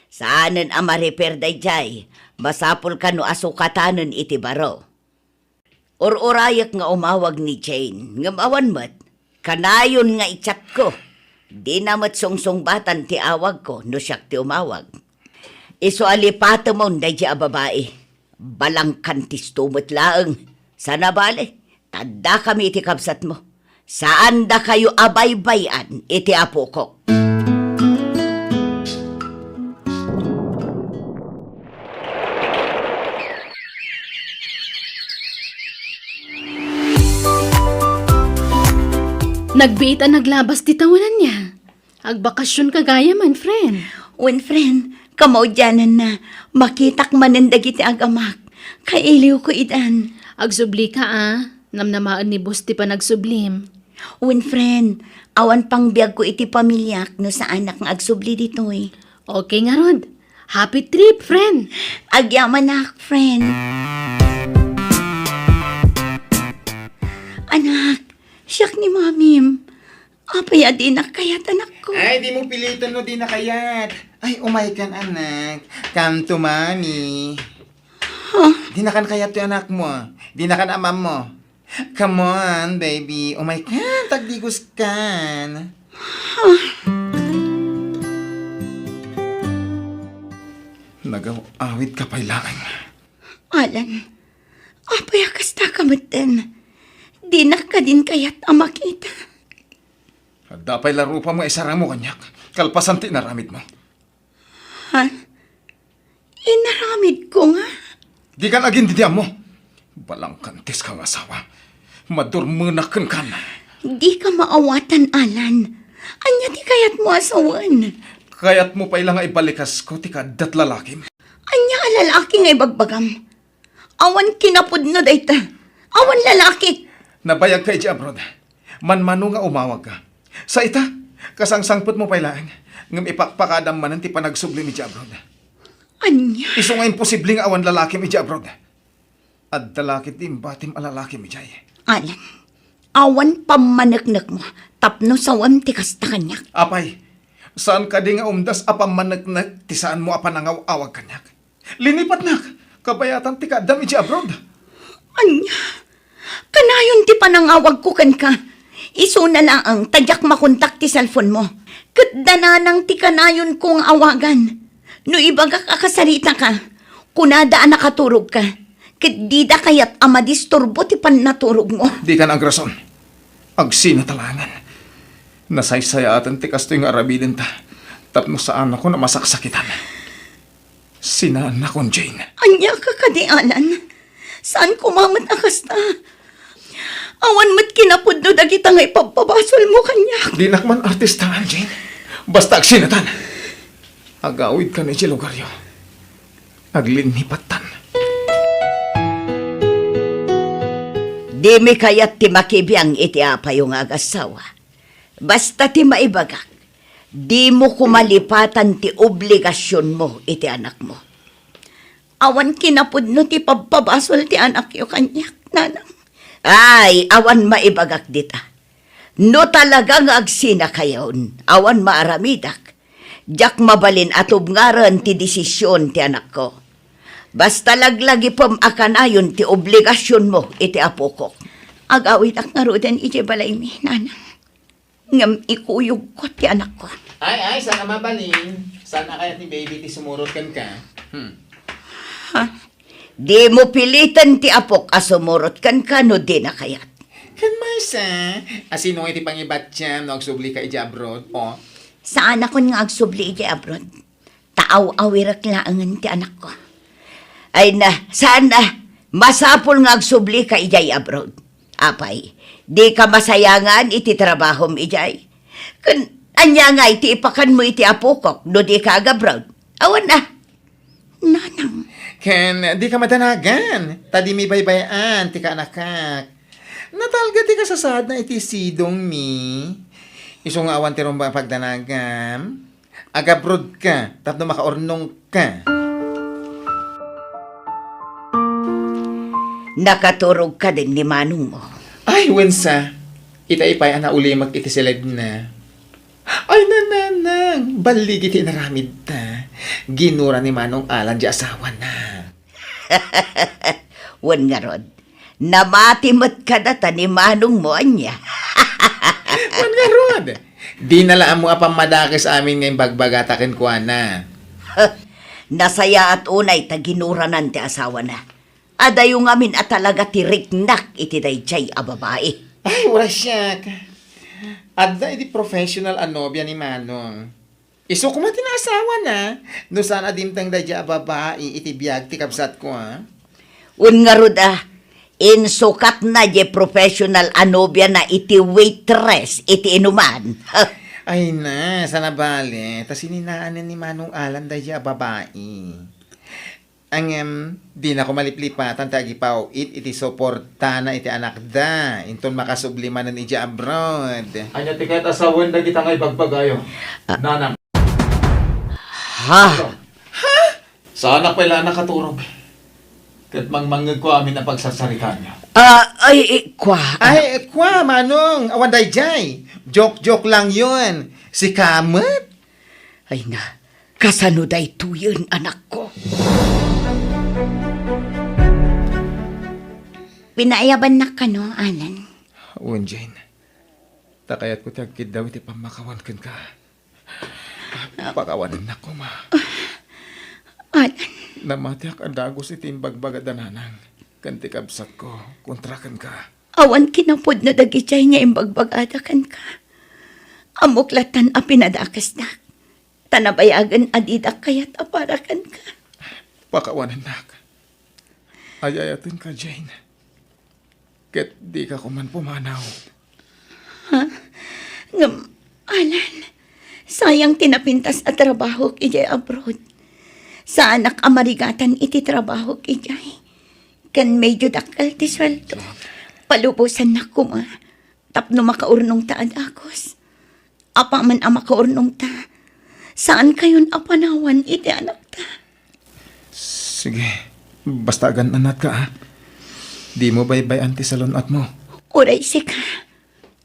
Saanen a ma-repair daydiay, masapul kano a sukatanen iti baro. Ur-urayek nga umawag ni Jane, ngem awan met, kanayon nga i-chatko. Dina met sungsungbatan ti awagko no siak ti umawag. Isu a lipatemon daydiay a babai. Balangkantisto met laeng. Sana bale, ta addakami iti kabsatmo. Saandakayo a baybay-an iti apokok. Nagbiit a naglabas ti tawenanna. Agbakasyon ka gayam, friend. Wen, friend, kamaudiananna, makitak manen dagiti agamak. Kailiwko idan. Agsubli ka, a. Namnamaen ni boss ti panagsublim. Wen, friend, awan pangbiagko iti pamiliak no saanak nga agsubli ditoy. Okay ngarud. Happy trip, friend. Agyamanak, friend. Anak, siak ni mamim. Apay a dinak kayat, anakko? Ay, dimo piliten no dina kayat. Ay, umaykan, anak. Come to mommy. Huh? Dinakan kayat ti anakmo. Dinakan amammo. Come on, baby. Umaykan, tagdigoskan. Huh? Nagaw-awidka pay laeng. Alan, apay a kasta ka metten? Dinak kadin kayat a makita. Adda pay la rupam nga isarangmo kaniak, kalpasan ti inaramidmo. Ha? Inaramidko nga? Dikan agin didiammo. Balangkantis ka nga asawa. Madurmenak kenkan. Dika maawatan, Alan. Ania ti kayatmo a sawen? Kayatmo pay la nga ibalikasko ti kaaddat lalakim? Ania a lalaki nga ibagbagam? Awan kinapudno dayta. Awan lalaki. Nabayagka idiay abroad. Manmano nga umawagka. Sa ita, kasangsangpetmo pay laeng, ngem ipakpakadam manen ti panagsublim idiay abroad. Ania? Isu nga imposible nga awan lalakim idiay abroad. Adda la ketdi imbatim a lalakim idiay. Alan, awan pammaneknekmo tapno sawem ti kasta kaniak. Apay, saan kadi nga umdas a pammaneknek ti saanmo a panangaw-awag kaniak? Linipatnak, kabayatan ti kaaddam idiay abroad. Ania? Kanayon ti panangawagko kenka. Isuna laeng ta diak makontak ti cellphone mo. Ket da nanang ti kanayonko nga awagan. No ibagak a kasaritaka, kunada a nakaturogka. Ket dida kayat a madisturbo ti pannaturogmo. Dikan agrason. Agsinata laengen. Nasaysayaaten ti kastoy nga aramidenta tapno saanakon a masaksakitan. Sinaannakon, Jane. Ania ka kadi, Alan? Saan koma met a kasta? Awan met kinapudno dagita nga ipabpabasolmo kaniak. Dinak man artistaan, Jane. Basta agsinatan. Agawidkan idiay lugaryo. Aglinipattan. Dimi kayat ti makibiang iti apayo nga agassawa. Basta ti maibagak, dimo koma lipatan ti obligasionmo iti anakmo. Awan kinapudno ti pabpabasol ti anakyo kaniak, nanang. Ay, awan maibagak dita. No talaga nga agsinakayon, awan maaramidak, diak mabalin a tubngaren ti desision ti anakko. Basta laglagipem a kanayon ti obligasionmo iti apokok. Agawidak ngaruden idiay balaymi, nanang. Ngem ikuyogko ti anakko. Ay, ay, saan a mabalin? Saan a kayat ni baby ti sumurot kenka? Hmm. Ha? Dimo piliten ti apok a sumurot kenka no dina kayat. Ken maysa, a sino nga iti pangibatiam no agsublika idiay abroad? O. Saanakon nga agsubli idiay abroad. Ta aw-awirek laengen ti anakko. Ay na, saan na? Masapul nga agsublika idiay abroad. Apay, dika masayangan iti trabahom idiay? Ken ania nga iti ipakanmo iti apokok no dika agabroad? Awan a. Nanang. Ken dika madanagan, ta dimi baybay-an ti kaanakak. Natalged ti kasasaadna iti sidongmi. Isu nga awan ti rumba a pagdanagam. Agabrodka tapno makaurnongka. Nakaturog kadin ni manongmo? Ay, wensa. Itay pay a naulimek iti siledna. Ay, nanang, balligi ti inaramidta. Ginura ni Manong Alan di asawana. Wen ngarud, namati met kadata ni manongmo ania? Wen ngarud, dina la ammo a pammadakes amin nga imbagbagata kenkuana. Nasayaat unay ta ginuranan ti asawana. Adayo ngamin a talaga ti riknak iti daydiay a babai. Ay, uray siak. Adda idi professional a nobia ni Manong. Isu koma ti naasawana, no saan a dimteng daydiay a babai iti biag ti kabsatko, a? Wen ngarud a, insukatna diay professional a nobiana iti waitress iti inuman. Ay na, saan a bale, ta sininaanen ni Manong Alan daydiay a babai. Ngem, dinako maliplipatan ti agipaw-it iti suportana iti anakda, inton makasubli manen idiay abroad. Ania ti kayat a sawen dagita nga ibagbagayo, ah, Nanang? Ha? Ha? Saanak pay la a nakaturog. Ket mangmangngegko amin a pagsarsaritaanyo. Ah, ay, eh, kua. Ay, kua, Manong. Awan daydiay. Joke-joke lang yun. Sika met? Ay na, kasano daytoyen, anakko? Pinaayabannak kano, Alan? Wen, Jane. Ta kayatko ti agkiddaw iti pammakawan kenka. Pakawanennak koma. Alan. Namatiak a dagus iti imbagbagada Nanang ken ti kabsatko kontra kenka. Awan kinapudno dagidiay nga imbagbagada kenka. Ammok lattan a pinadakesnak. Ta nabayagen a didak kayat a para kenka. Pakawanennak. Ay-ayatenka, Jane. Ket dika koman pumanaw. Ha? Ngem, Alan, sayang ti napintas a trabahok idiay abroad. Saanak a marigatan iti trabahok idiay. Ken medyo dakkel ti sueldo. Palubosannak koma tapno makaurnongta a dagus. Apaman a makaurnongta, saankayon a panawan iti anakta. Sige, basta agan-annatka, a. Dimo baybay-an ti salun-atmo. Uray sika,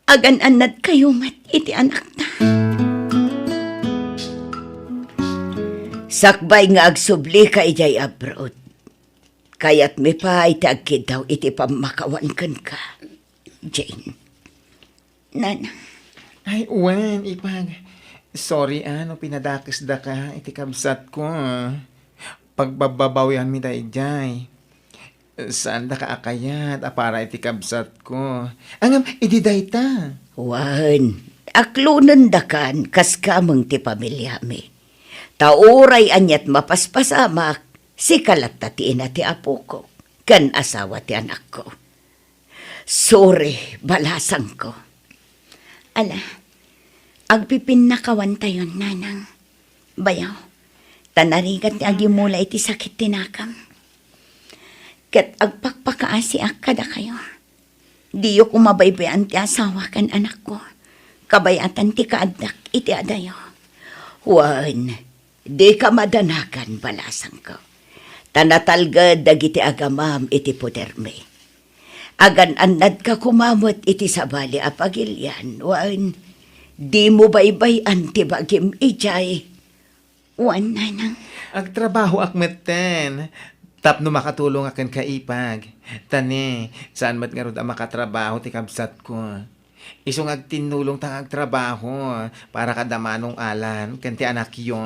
agan-annadkayo met iti anakta. Sakbay nga agsublika idiay abroad, kayatmi pay ti agkiddaw iti pammakawan kenka, Jane. Nanang. Ay, wen, ipag. Sorry, a, no pinadakesdaka iti kabsatko, a. Pagbababawianmi daydiay. Saandaka a kayat a para iti kabsatko. Ngem, idi dayta. Wen, aklonendakan kas kameng ti pamiliami. Ta uray aniat mapaspasamak, sika latta ti ina ti apokok, ken asawa ti anakko. Sorry, balasangko. Ala, agpipinnakawantayon, Nanang. Bayaw, ta narigat ti agimula iti sakit ti nakam. Ket agpakpakaasiak kadakayo. Diyo koma baybay-an ti asawa ken anakko. Kabayatan ti kaaddak iti adayo. Wen, dika madanagan, balasangko. Ta natalged dagiti agamam iti podermi. Agan-annadka koma met iti sabali a pagilian, wen, dimo baybay-an ti bagim idiay. Wen, Nanang. Agtrabahoak metten, tapno makatulongak kenka, ipag. Ta ne, saan met ngarud a makatrabaho ti kabsatko. Isu nga agtinnulongta nga agtrabaho para kada Manong Alan ken ti anakyo.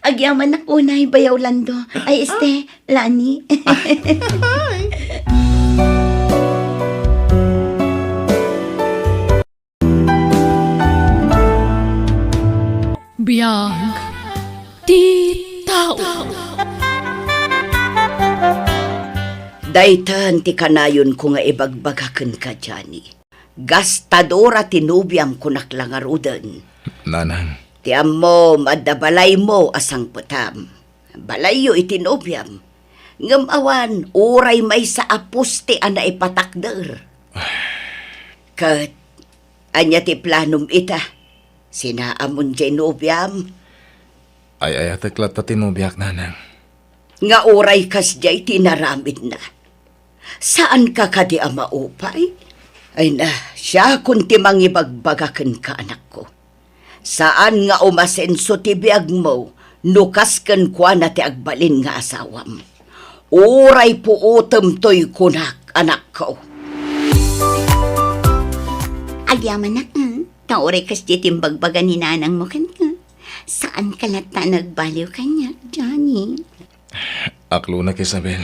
Agyamanak unay, Bayaw Lando. Ay, este, Lani. Ay. Biag ti tao. Daytan ti kanayonko nga ibagbaga kenka, Johnny. Gastadora ti nobiam, kunak la ngaruden. Nanang. Ti ammom, adda balaymo a sangpetam. Balayyo iti nobiam. Ngem awan, uray maysa a poste a naipatakder. Ket, ania ti planom ita? Sinaamon diay nobiam? Ay-ayatek latta ti nobiak, Nanang. Nga uray kasdiay ti inaramidna. Saanka kadi a maupay? Ay na, siakon ti mangibagbaga kenka, anakko. Saan nga umasenso ti biagmo no kas kenkuana ti agbalin nga asawam. Uray puotem toy kunak, anakko. Agyamanak, ah. Ta uray kasdiay ti imbagbaga ni nanangmo kenka. Saanka latta a nagbaliw kaniak, Johnny. Aklonak, Isabel.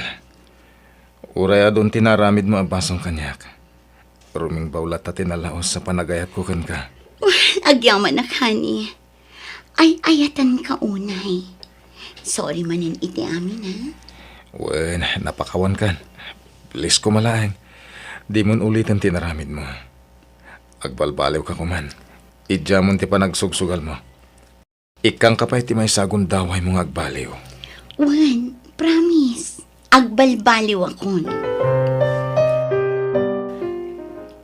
Uray adun ti naaramidmo a basol kaniak, rumingbaw latta ti nalaus a panagayatko kenka. Agyamanak, honey. Ay-ayatanka unay. Sorry manen iti amin, ha? Wen, napakawankan. Please, koma laeng. Dimon uliten ti inaramidmo. Agbalbaliwka koman. Idiamon ti panagsugsugalmo. Ikkangka pay ti maysa a gundawaymo nga agbaliw. Wen, promise. Agbalbaliwakon.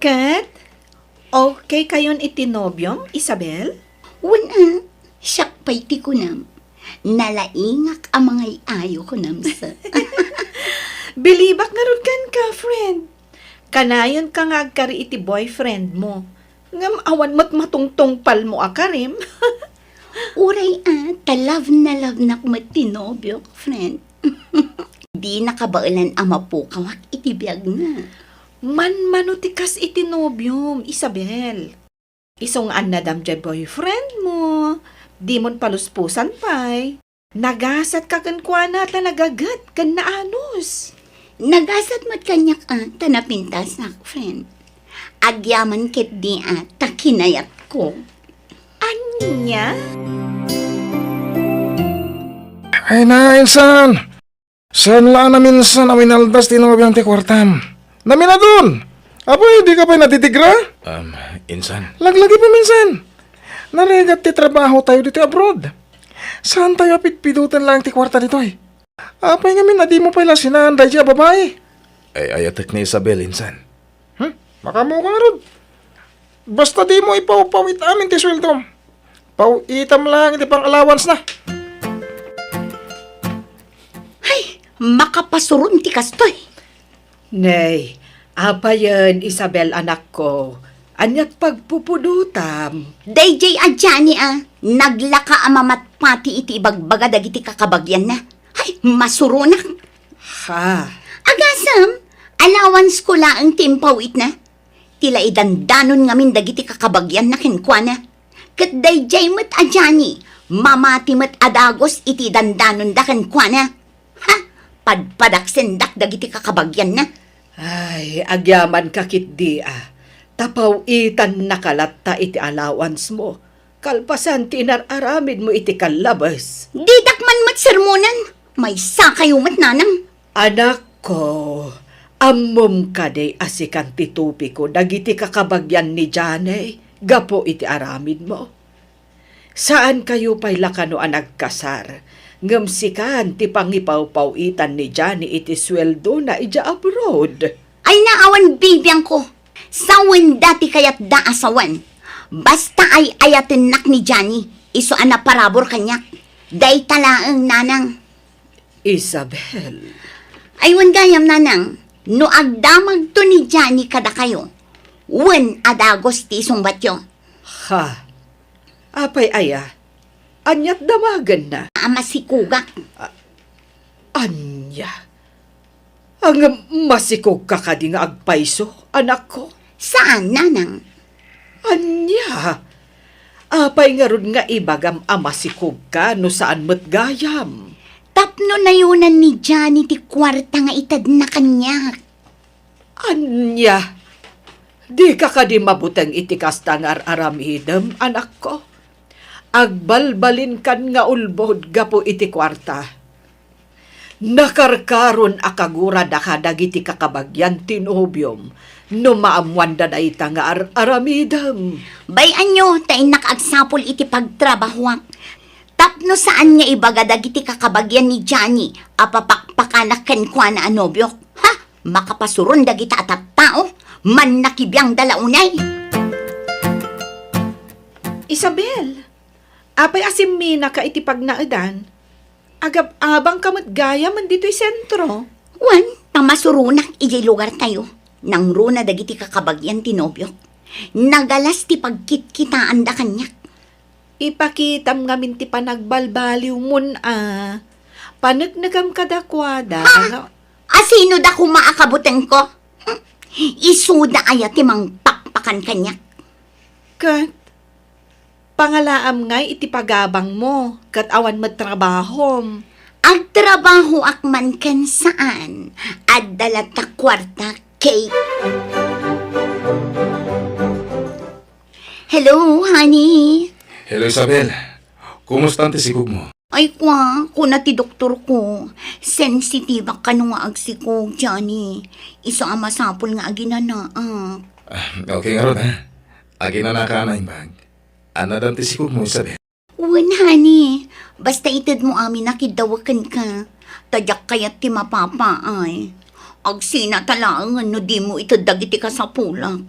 Ket, okay kayon iti nobiom, Isabel? Wen, a. Siak pay ti kunam. Nalaingak a mangay-ayo kunam sa. Bilibak ngarud kenka, friend. Kanayonka nga agkari iti boyfriendmo. Ngem awan met matungtungpalmo a karim. Uray a, ta love na love nak met ti nobiok, friend. Di nakabaelan a mapukawak iti biagna. Manmano ti kas iti nobiom, Isabel. Isu nga annadam diay boyfriendmo, dimon paluspusan pay. Nagasatka kenkuana ta nagaget ken naanus. Nagasat met kaniak a ta napintasak, friend. Agyaman ketdi a ta kinayatko. Ania? Ay na, insan! Saan la a naminsan a winaldas ti nobiam ti kuartam? Naminadun! Apay, dika pay naditigra? Um, insan. Laglagi pay minsan. Narigat ti trabaho tayo ditoy abroad. Saan tayo a pidpidoten laeng ti kuarta ditoy? Apay ngamin a dimo pay la sinaan daydiay a babai? Ay-ayatek ni Isabel, insan. Hmm? Makaammoka ngarud. Basta dimo ipawpawit amin ti sueldom. Paw-itam laeng iti pang-allowance na. Ay, makapasuron ti kastoy. Nay, apayen, Isabel, anakko, aniat pagpupudotam? Daydiay a Johnny a, naglaka a mamatpati iti ibagbaga dagiti kakabagianna. Ay, masuronak. Ha? Agasem, allowance ko laeng ti impaw-itna. Ti la idandanon ngamin dagiti kakabagianna kenkuana. Ket daydiay met a Johnny, mamati met a dagus iti dandanonda kenkuana. Ha? Padpadaksendak dagiti kakabagianna. Ay, agyamanka ketdi a, ta paw-itannaka latta iti allowance mo, kalpasan ti inar-aramidmo iti kallabes. Didak man met sermonan, maysa kayo met nanang. Anakko, ammom kadi a sikan ti tupiko dagiti kakabagian ni Johnny gapu iti aramidmo? Saan kayo pay la kano a nagkasar, ngem sikan ti pangipawpaw-itan ni Johnny iti sueldona idiay abroad. Ay na, awan bibiangko. Sawenda ti kayatda a sawen. Basta ay-ayatennak ni Johnny, isu a naparabur kaniak. Dayta laeng, nanang. Isabel. Ay, wen gayam, nanang, no agdamagto ni Johnny kadakayo, wen a dagus ti isungbatyo. Ha? Apay aya? Aniat damagenna? A masikugak. A-, ania? Ngem masikogka kadi nga agpayso, anakko? Saan, nanang. Ania? Apay ngarud nga ibagam a masikogka no saan met gayam? Tapno nayonan ni Johnny ti kuarta nga itedna kaniak. Ania? Dika kadi mabuteng iti kasta nga ar-aramidem, anakko? Agbalbalinkan nga ulbod gapu iti kuarta. Nakarkaron a kagurada kadagiti kakabagyan ti nobiom no maammoanda dayta nga ar-aramidem. Bay-anyo ta innak agsapul iti pagtrabahoak. Tapno saan nga ibaga dagiti kakabagyan ni Johnny a papakpakanak kenkuana a nobiok. Ha? Makapasuron dagita a tattao? Mannakibiangda la unay. Isabel, apay a simminaka iti pagnaedan? Agab-abangka met gayamen ditoy sentro. Wen, pamasuronak idiay lugartayo. Nangruna dagiti kakabagyan ti nobiok. Nagalas ti pagkitkitaanda kaniak. Ipakitam ngamin ti panagbalbaliwmon a. Paneknekam kadakuada. Ha? Nga asino da koma a kabutengko? Hmm? Isuda aya ti mangpakpakan kaniak? Ket pangalaam ngay iti pagabangmo ket awan met trabahom. Agtrabahoak man ken saan, adda latta kuarta, Kate. Hello, honey. Hello, Isabel. Kumusta ti sikogmo? Ay, kwa, kuna ti doktorko, sensitibak kano nga agsikog, Johnny. Isu a masapul nga aginanaak. Ah, okay ngarud, ha? Aginanaka a naimbag. Annadan ti sikogmo, Isabel? Wen, honey. Basta itedmo amin a kiddawek kenka. Ta diak kayat ti mapapaay. Agsinata laengen no dimo ited dagiti kasapulak.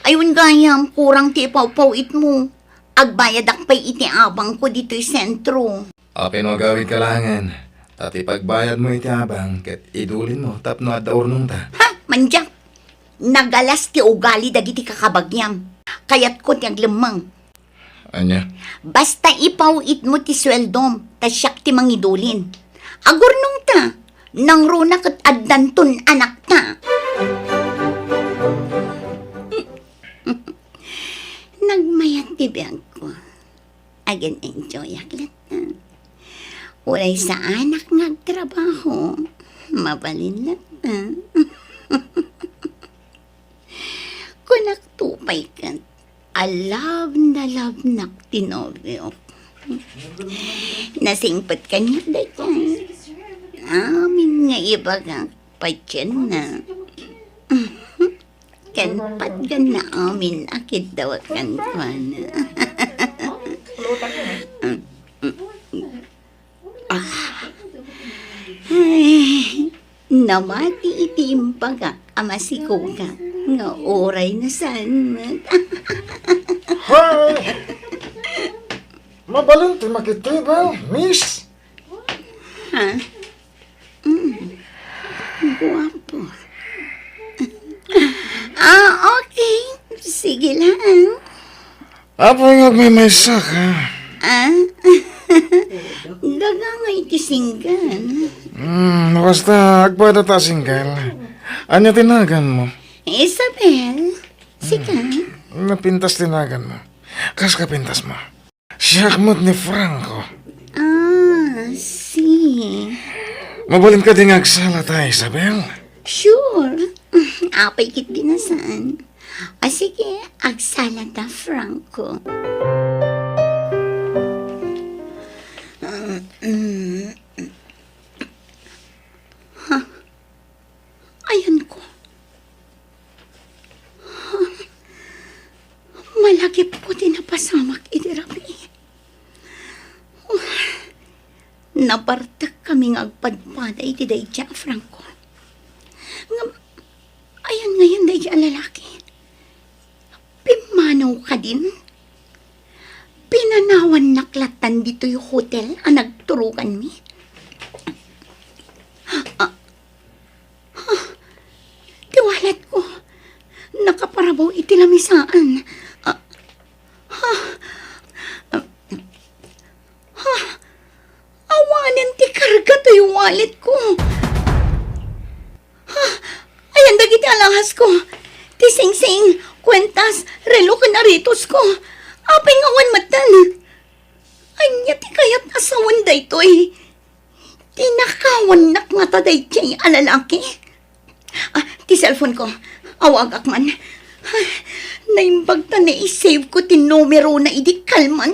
Ay, wen gayam, kurang ti ipawpaw-itmo. Agbayadak pay iti abangko ditoy sentro. Apay no agawidka laengen, ta ti pagbayadmo iti abang ket idulinmo tapno adda urnongta. Ha? Mandiak! Nagalas ti ugali dagiti kakabagiam. Kayatko ti aglemmeng. Ania? Basta ipaw-itmo ti sueldom, ta siak ti mangidulin. Agurnongta, nangruna ket addanton anakta. Nagmayat ti biagko. Agin-enjoyak latta. Uray saanak nga agtrabaho, mabalin latta. Kunak to pay ket, a love na love nak ti nobiok. Nasingpet kaniak daytoy. Amin nga ibagak, patienna. Ken patgan na amin a kiddawek kenkuana. Ah. Ay, namati iti imbagak a masikogak nga uray na saan met. Hoy! Mabalin ti makitibel, miss? Ha? Mm. Guapo. Ah, okay. Sige lang. Apo nga agmaymaysa ka. Ah? Daga nga iti single. Hmm, no kasta, agpada ta single. Ania ti naganmo? Isabel. Sika? Hmm, napintas ti naganmo. Kas kapintasmo? Siak met ni Franco. Ah, si. Mabalin kadi nga agsala ta, Isabel? Sure. Apay ket di na saan. O sige, agsala ta, Franco. Mm, mm. Ha? Ayanko. Ha? Malagipko ti napasamak idi rabii. Nabartekkami nga agpadpada iti daydi a Franco. Ngem, ayan ngayen daydi a lalaki? Pimmanaw kadin? Pinanawannak lattan ditoy hotel a nagturoganmi? Ah, ah, ti walletko. Nakaparabaw iti lamisaan. Ah, ah, ah, ah, awanen ti karga toy walletko. Ha? Ayan dagiti alhasko. Ti singsing, kuentas, relo ken aretosko. Apay nga awan metten? Ania ti kayat a sawen daytoy? Tinakawannak ngata daydiay a lalaki? Ah, ti cellphone ko. Awagak man. Ah, naimbag ta naisave ko ti numerona idi kalman.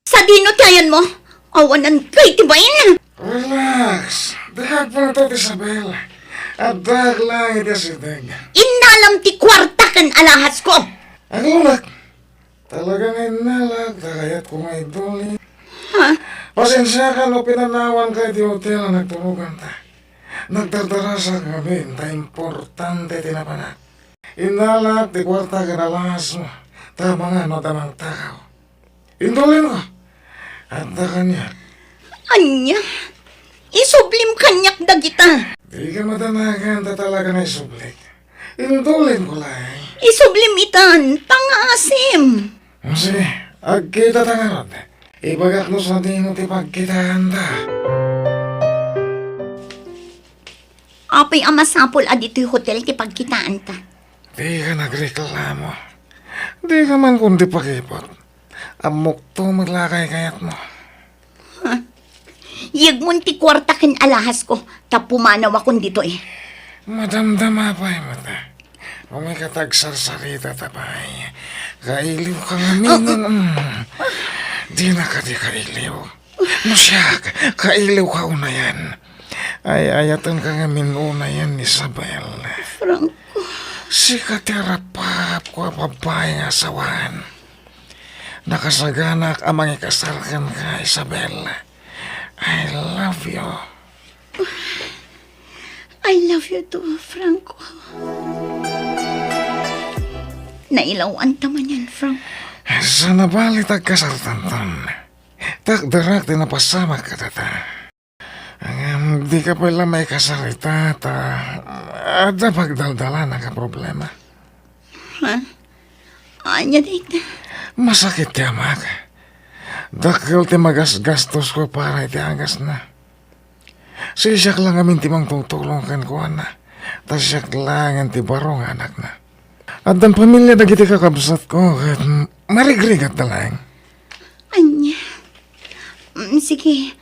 Sadi Sino ti ayanmo? Awanan kay ti bain. Relax. Dagpalto ti Isabel. Addak lang iti asideg. Innalam ti kuarta ken alahasko. Aglulak. Talaga nga innalak, ta kayatko nga idulin. Ha? Pasensiakan no pinanawanka iti hotel a nagturoganta. Nagdardarasak ngamin ta importante ti napanak. Innalak ti kuarta ken alahasmo, ta amangan no adda mangtakaw. Indulinko. Adda kaniak. Ania? Isublim kaniak dagita. Dika madanagan ta talaga nga isublik. Indulinko laeng. Isublim itan, pangaasim. Sige, agkitata ngarud. Ibagak no sadino ti pagkitaanta. Apay a masapul a ditoy hotel ti pagkitaanta? Dika nagreklamo. Dika man kundi pakipot. Ammokto met la a kaykayatmo. Ha? Yegmon ti kuarta ken alahasko, ta pumanawakon ditoy. Madamdama pay met. Umay ka ta agsarsarita ta pay. Kailiwka ngamin. Ah, ah. Mm. Dina kadi kailiw. No siak, kailiwka unayen. Ay-ayatenka ngamin unayen, Isabel. Franco. Sika ti arapapko a babai nga asawan. Nakasaganak a mangikasar kenka, Isabel. I love you. I love you too, Franco. Nailaw-anta manen, Franco. Saan a bali ta agkasartanton? Takderak ti napasamak kadata. Ngem dika pay la maikasarita ta adda pagdaldalanak a problema. Ha? Ania dayta? Masakit ti amak. Dakkel ti magasgastosko para iti agasna. Sisiak la ngamin ti mangtutulong kenkuana, ta siak laengen ti baro nga anakna. Addan pamilia dagiti kakabsatko ket marigrigatda laeng. Ania? Mm, sige.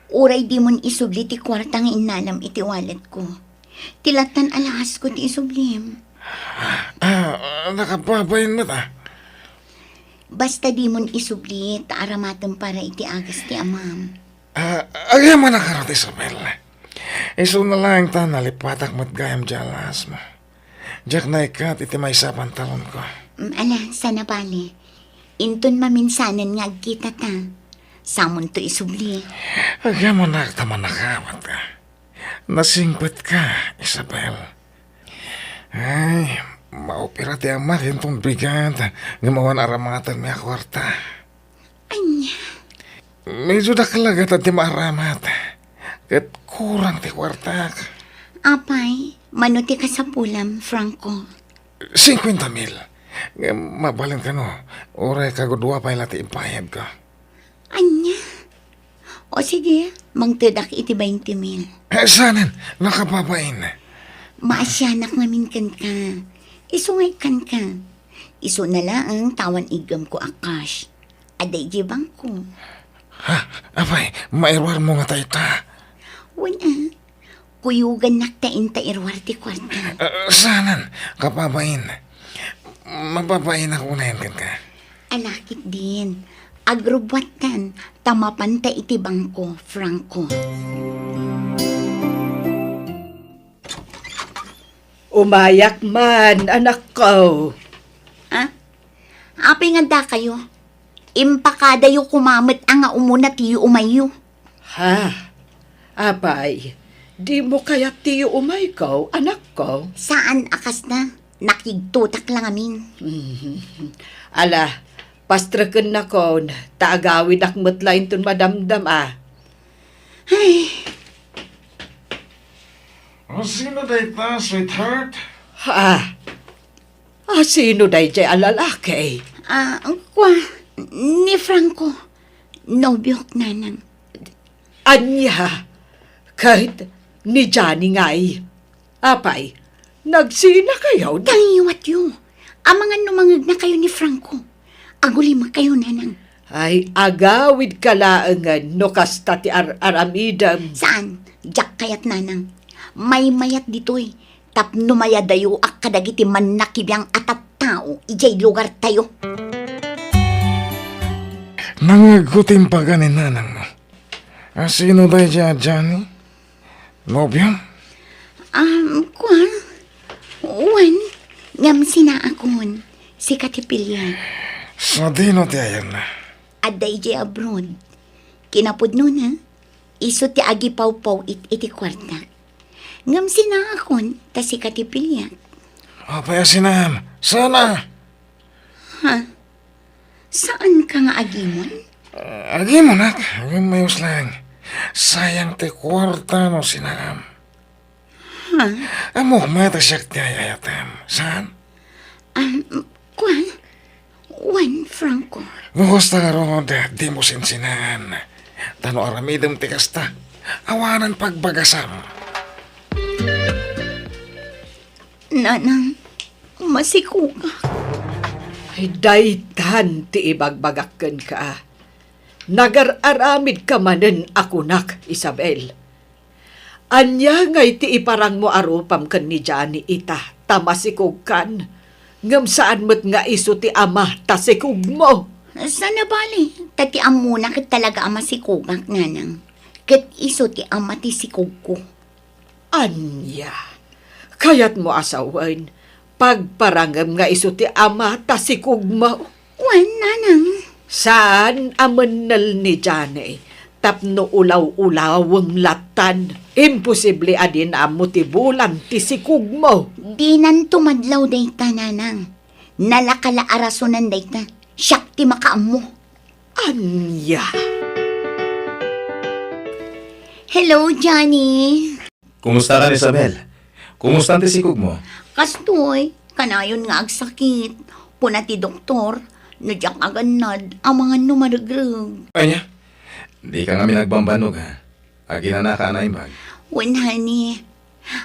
Uray dimon isubli ti kuarta nga innalam iti walletko. Ti lattan a lahasko ti isublim. Ah, nakababain met, ah. Basta dimon isubli, ta aramatem para iti agas ti amam. Ah, agyamanak ngarud, Isabel. Isuna laeng ta nalipatak met gayam diay alahasmo. Diak naikkat iti maysa a pantalonko. Mm, ala, saan a bali. Inton maminsanen nga agkitata, samonto isubli. Agyamanak ta manakawatka. Nasingpetka, Isabel. Ay, maopera ti amak inton bigat, ngem awan aramatenmi a kuarta. Ania? Medyo dakkel a gatad ti maaramat. Ket kurang ti kuartak. Apay, mano ti kasapulam, Franco? Singkuenta mil. Ngem mabalin kano, uray kagudua pay la ti ibayadko. Ania? O sige, mangtedak iti bainte mil. Eh, saanen, nakababain. Maasianak ngamin kenka. Isu nga ikkanka. Isuna laeng ta awan iggemko a cash. Adda idiay bangko. Ha? Apay, mairuarmo ngata ita? Wen a. Kuyogannak ta inta iruar ti kuarta. Ah, saanen, kababain. Mababainak unayen kenka. Ala ketdin. Agrubbuattan, ta mapanta iti bangko, Franco. Umayak man, anakko. Ah? Apay nga addakayo? Impakadayo koma met a nga umuna ti yuumayyo. Ha? Apay, dimo kayat ti yuumayko, anakko? Saan a kasta. Nakigtotak la ngamin. Mhm. Ala, pastreken nakon, ta agawidak met la inton madamdama. Ay. O, sino dayta, sweetheart? Ah, ah, sino daydiay a lalaki? Ah, kua, ni Franco. Nobiok, nanang. Ania? Ket ni Johnny ngay? Apay, nagsinakayo? Tangiwatyo. Amangan no mangegnakayo ni Franco. Agulimekayo, nanang. Ay, agawidka laengen no kasta ti ar-aramidem. Saan? Diak kayat, nanang. Maymayat ditoy tapno mayadayoak kadagiti mannakibiang a tattao idiay lugartayo. Nangngegko ti impaga ni nanangmo. A, sino daydiay a Johnny? Nobiom? Um, kua? Wen, ngem sinaakon, sika ti pilian. Sadino ti ayanna? Adda idiay abroad. Kinapudnona, isu ti agipawpaw-it iti kuartak. Ngem sinaakon, ta sika ti piliak. Apay a sinaam? Sana! Ha? Saanka nga agimon? Ah, agimonak, ngem mayus laeng. Sayang ti kuarta no sinaam. Ha? Ammok met a siak ti ay-ayatem. Saan? Um, kua? Wen, Franco. No kasta ngarud, dimo sinsinaan. Ta no aramidem ti kasta, awanen pagbagasam. Nanang, masikogak. Ay, daytan ti ibagbagak kenka. Nagar-aramidka manen a kunak, Isabel. Ania ngay ti iparangmo a rupam ken ni Johnny ita, ta masikogkan? Ngem saan met nga isu ti ama ta sikogmo. Saan a bale, ta ti ammona ket talaga a masikogak, nanang. Ket isu ti ama ti sikogko. Ania? Kayatmo a sawen, pagparangem nga isu ti ama ta sikogmo? Wen, nanang. Saan a mennel ni Johnny tapno ulaw-ulawem lattan. Imposible a dina ammo ti bulan ti sikogmo. Dinanto madlaw dayta, nanang. Nalaka la a rasonen dayta. Siak ti makaammo. Ania? Hello, Johnny. Kumusta kan, Isabel? Kumusta ti sikogmo? Kastoy, kanayon nga agsakit. Kuna ti doktor, no diak agannad, amangan no maregreg. Ania? Dika ngamin agbambannog, ha? Aginanaka a naimbag? Wen, honey.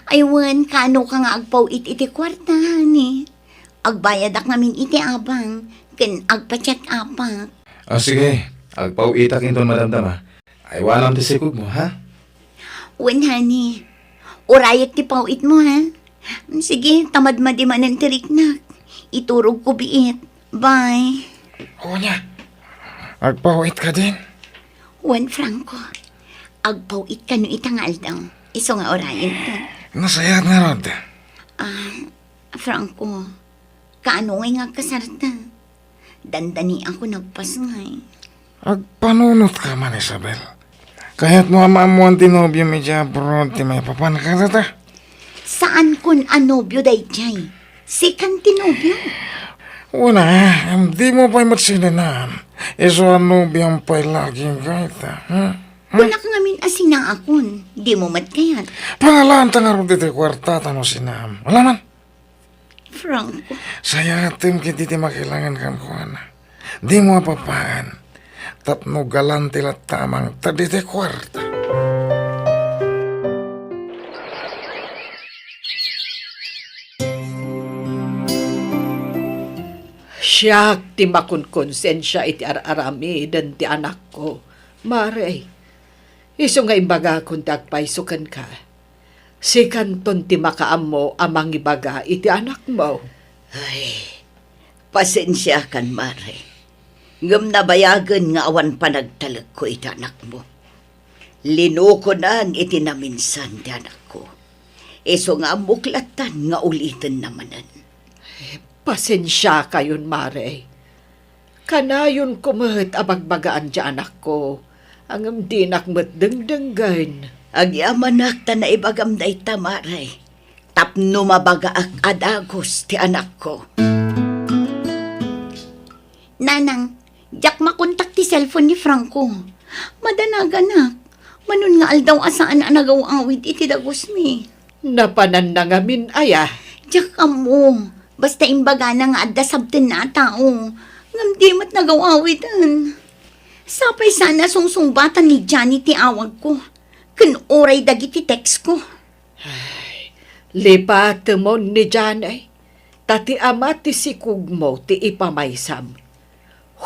Ay, wen, kaanoka nga agpaw-it iti kuarta, honey? Agbayadak ngamin iti abang, ken agpa-check-upak. Ah, sige. Agpaw-itak inton madamdama. Aywanam ti sikogmo, ha? Wen, honey. Urayek ti paw-itmo, ha? Sige, ta madmadi manen ti riknak. Iturogko biit. Bye. O nia, agpaw-it kadin? Wen, Franco. Agpaw-it kano ita nga aldaw. Isu nga urayenta. Nasayaat ngarud. Ah, Franco, kaano ngay nga agkasarta? Dandaniakon nagpasngay. Agpanunotka man, Isabel. Kayatmo a maammoan ti nobiom idiay abroad ti maipapan kadata? Saankon a nobio daydiay. Sikan ti nobio. Wen a, ngem dimo pay met sinenaan. Isu a nobiom pay la kenka ita, hmm? Hmm? Kunak ngamin a sinaakon. Dimo met kayat. Pangalaanta ngarud iti kuarta ta no sinaam. Ala man. Franco. Sayatem ketdi ti makailangan kenkuana. Dimo a papaen tapno galante latta a mangted iti kuarta. Siak ti makonkonsensia iti ar-aramiden ti anakko, Mare. Isu nga imbagakon ti agpayso kenka. Sikanton ti makaammo a mangibaga iti anakmo. Ay, pasensiakan, Mare. Ngem nabayagen nga awan panagtalekko iti anakmo. Linukonan iti naminsan ti anakko. Isu nga ammok lattan nga ulitenna manen. Pasensiakayon, Mare. Kanayonko met a bagbagaan ti anakko, ngem dinak met dengdenggen. Agyamanak ta naibagam dayta, Mare, tapno mabagaak a dagus ti anakko. Nanang, diak makontak ti cellphone ni Franco. Madanaganak. Manon nga aldaw a saan a nagaw-awid iti dagusmi. Napananna ngamin aya? Diak ammo. Basta imbagana nga adda sabtenna a tao. Ngem di met nagaw-awiden. Sapay saan a sungsungbatan ni Johnny ti awagko ken uray dagiti textko. Ay, lipatemon ni Johnny, ta ti ama ti sikugmo ti ipamaysam.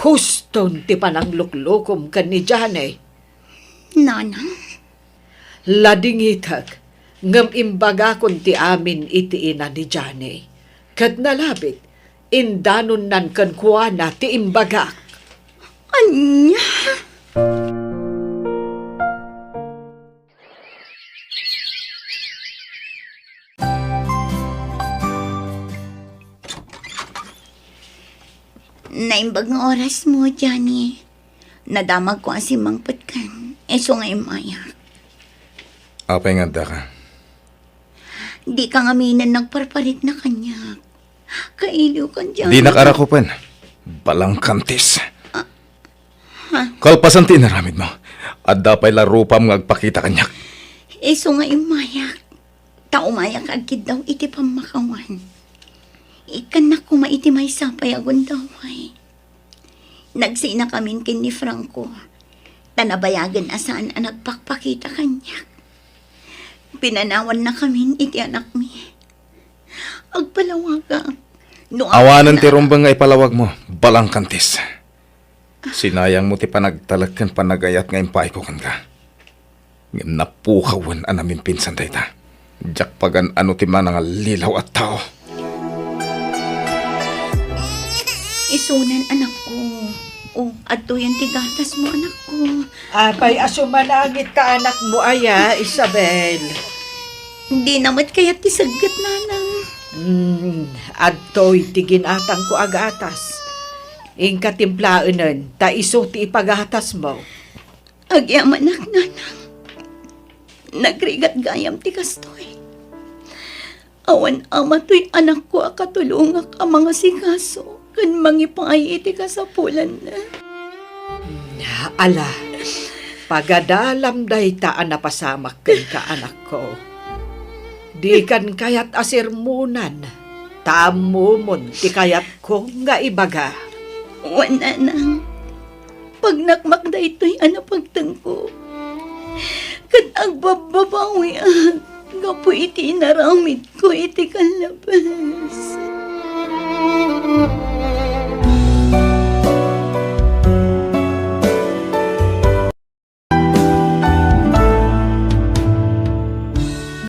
Huston ti panangluklukom ken ni Johnny. Nanang? Ladingitek, ngem imbagakon ti amin iti ina ni Johnny. Ket nalabit, indanonnan kenkuana ti imbagak. Ania? Naimbag nga orasmo, Johnny. Nadamagko a simmangpetkan. Isu nga immayak. Apay nga addaka? Dika ngamin nagparparikna kaniak. Kailiwkan, Johnny. Dinak arakupen. Balangkantis. Ha? Kalpasan ti inaramidmo, adda pay la rupam nga agpakita kaniak. Isu nga immayak. Ta umayak agkiddaw iti pammakawan. Ikkannak koma iti maysa pay a gundaway. Nagsinakamin ken ni Franco, ta nabayagen a saan a nagpakpakita kaniak. Pinanawannakamin iti anakmi. Agpalawagak. No awanen ti rumbeng nga ipalawagmo, balangkantis. Sinayangmo ti panagtalek ken panagayat nga impaayko kenka. Ngem napukawen a namimpinsan dayta. Diak pagan-ano ti manangallilaw a tao. Isunan, anakko. O, adtoyen ti gatasmo, anakko. Apay a sumanangit ka, anakmo aya, Isabel? Dina met kayat ti segget, nanang. Hmm, adtoy ti ginatangko a gatas. Inka timplaenen, ta isu ti ipagatasmo. Agyamanak, nanang. Nagrigat gayam ti kastoy. Awan a matoy anakko a katulongak a mangasikaso ken mangipaay iti kasapulanna. Ala, pagadalam dayta a napasamak kenka, anakko. Dikan kayat a sermonan, ta ammomon ti kayatko nga ibaga. Wen, nanang, pagnakmak daytoy a napagtengko, ket agbabbabawiak gapu iti inaramidko iti kallabes.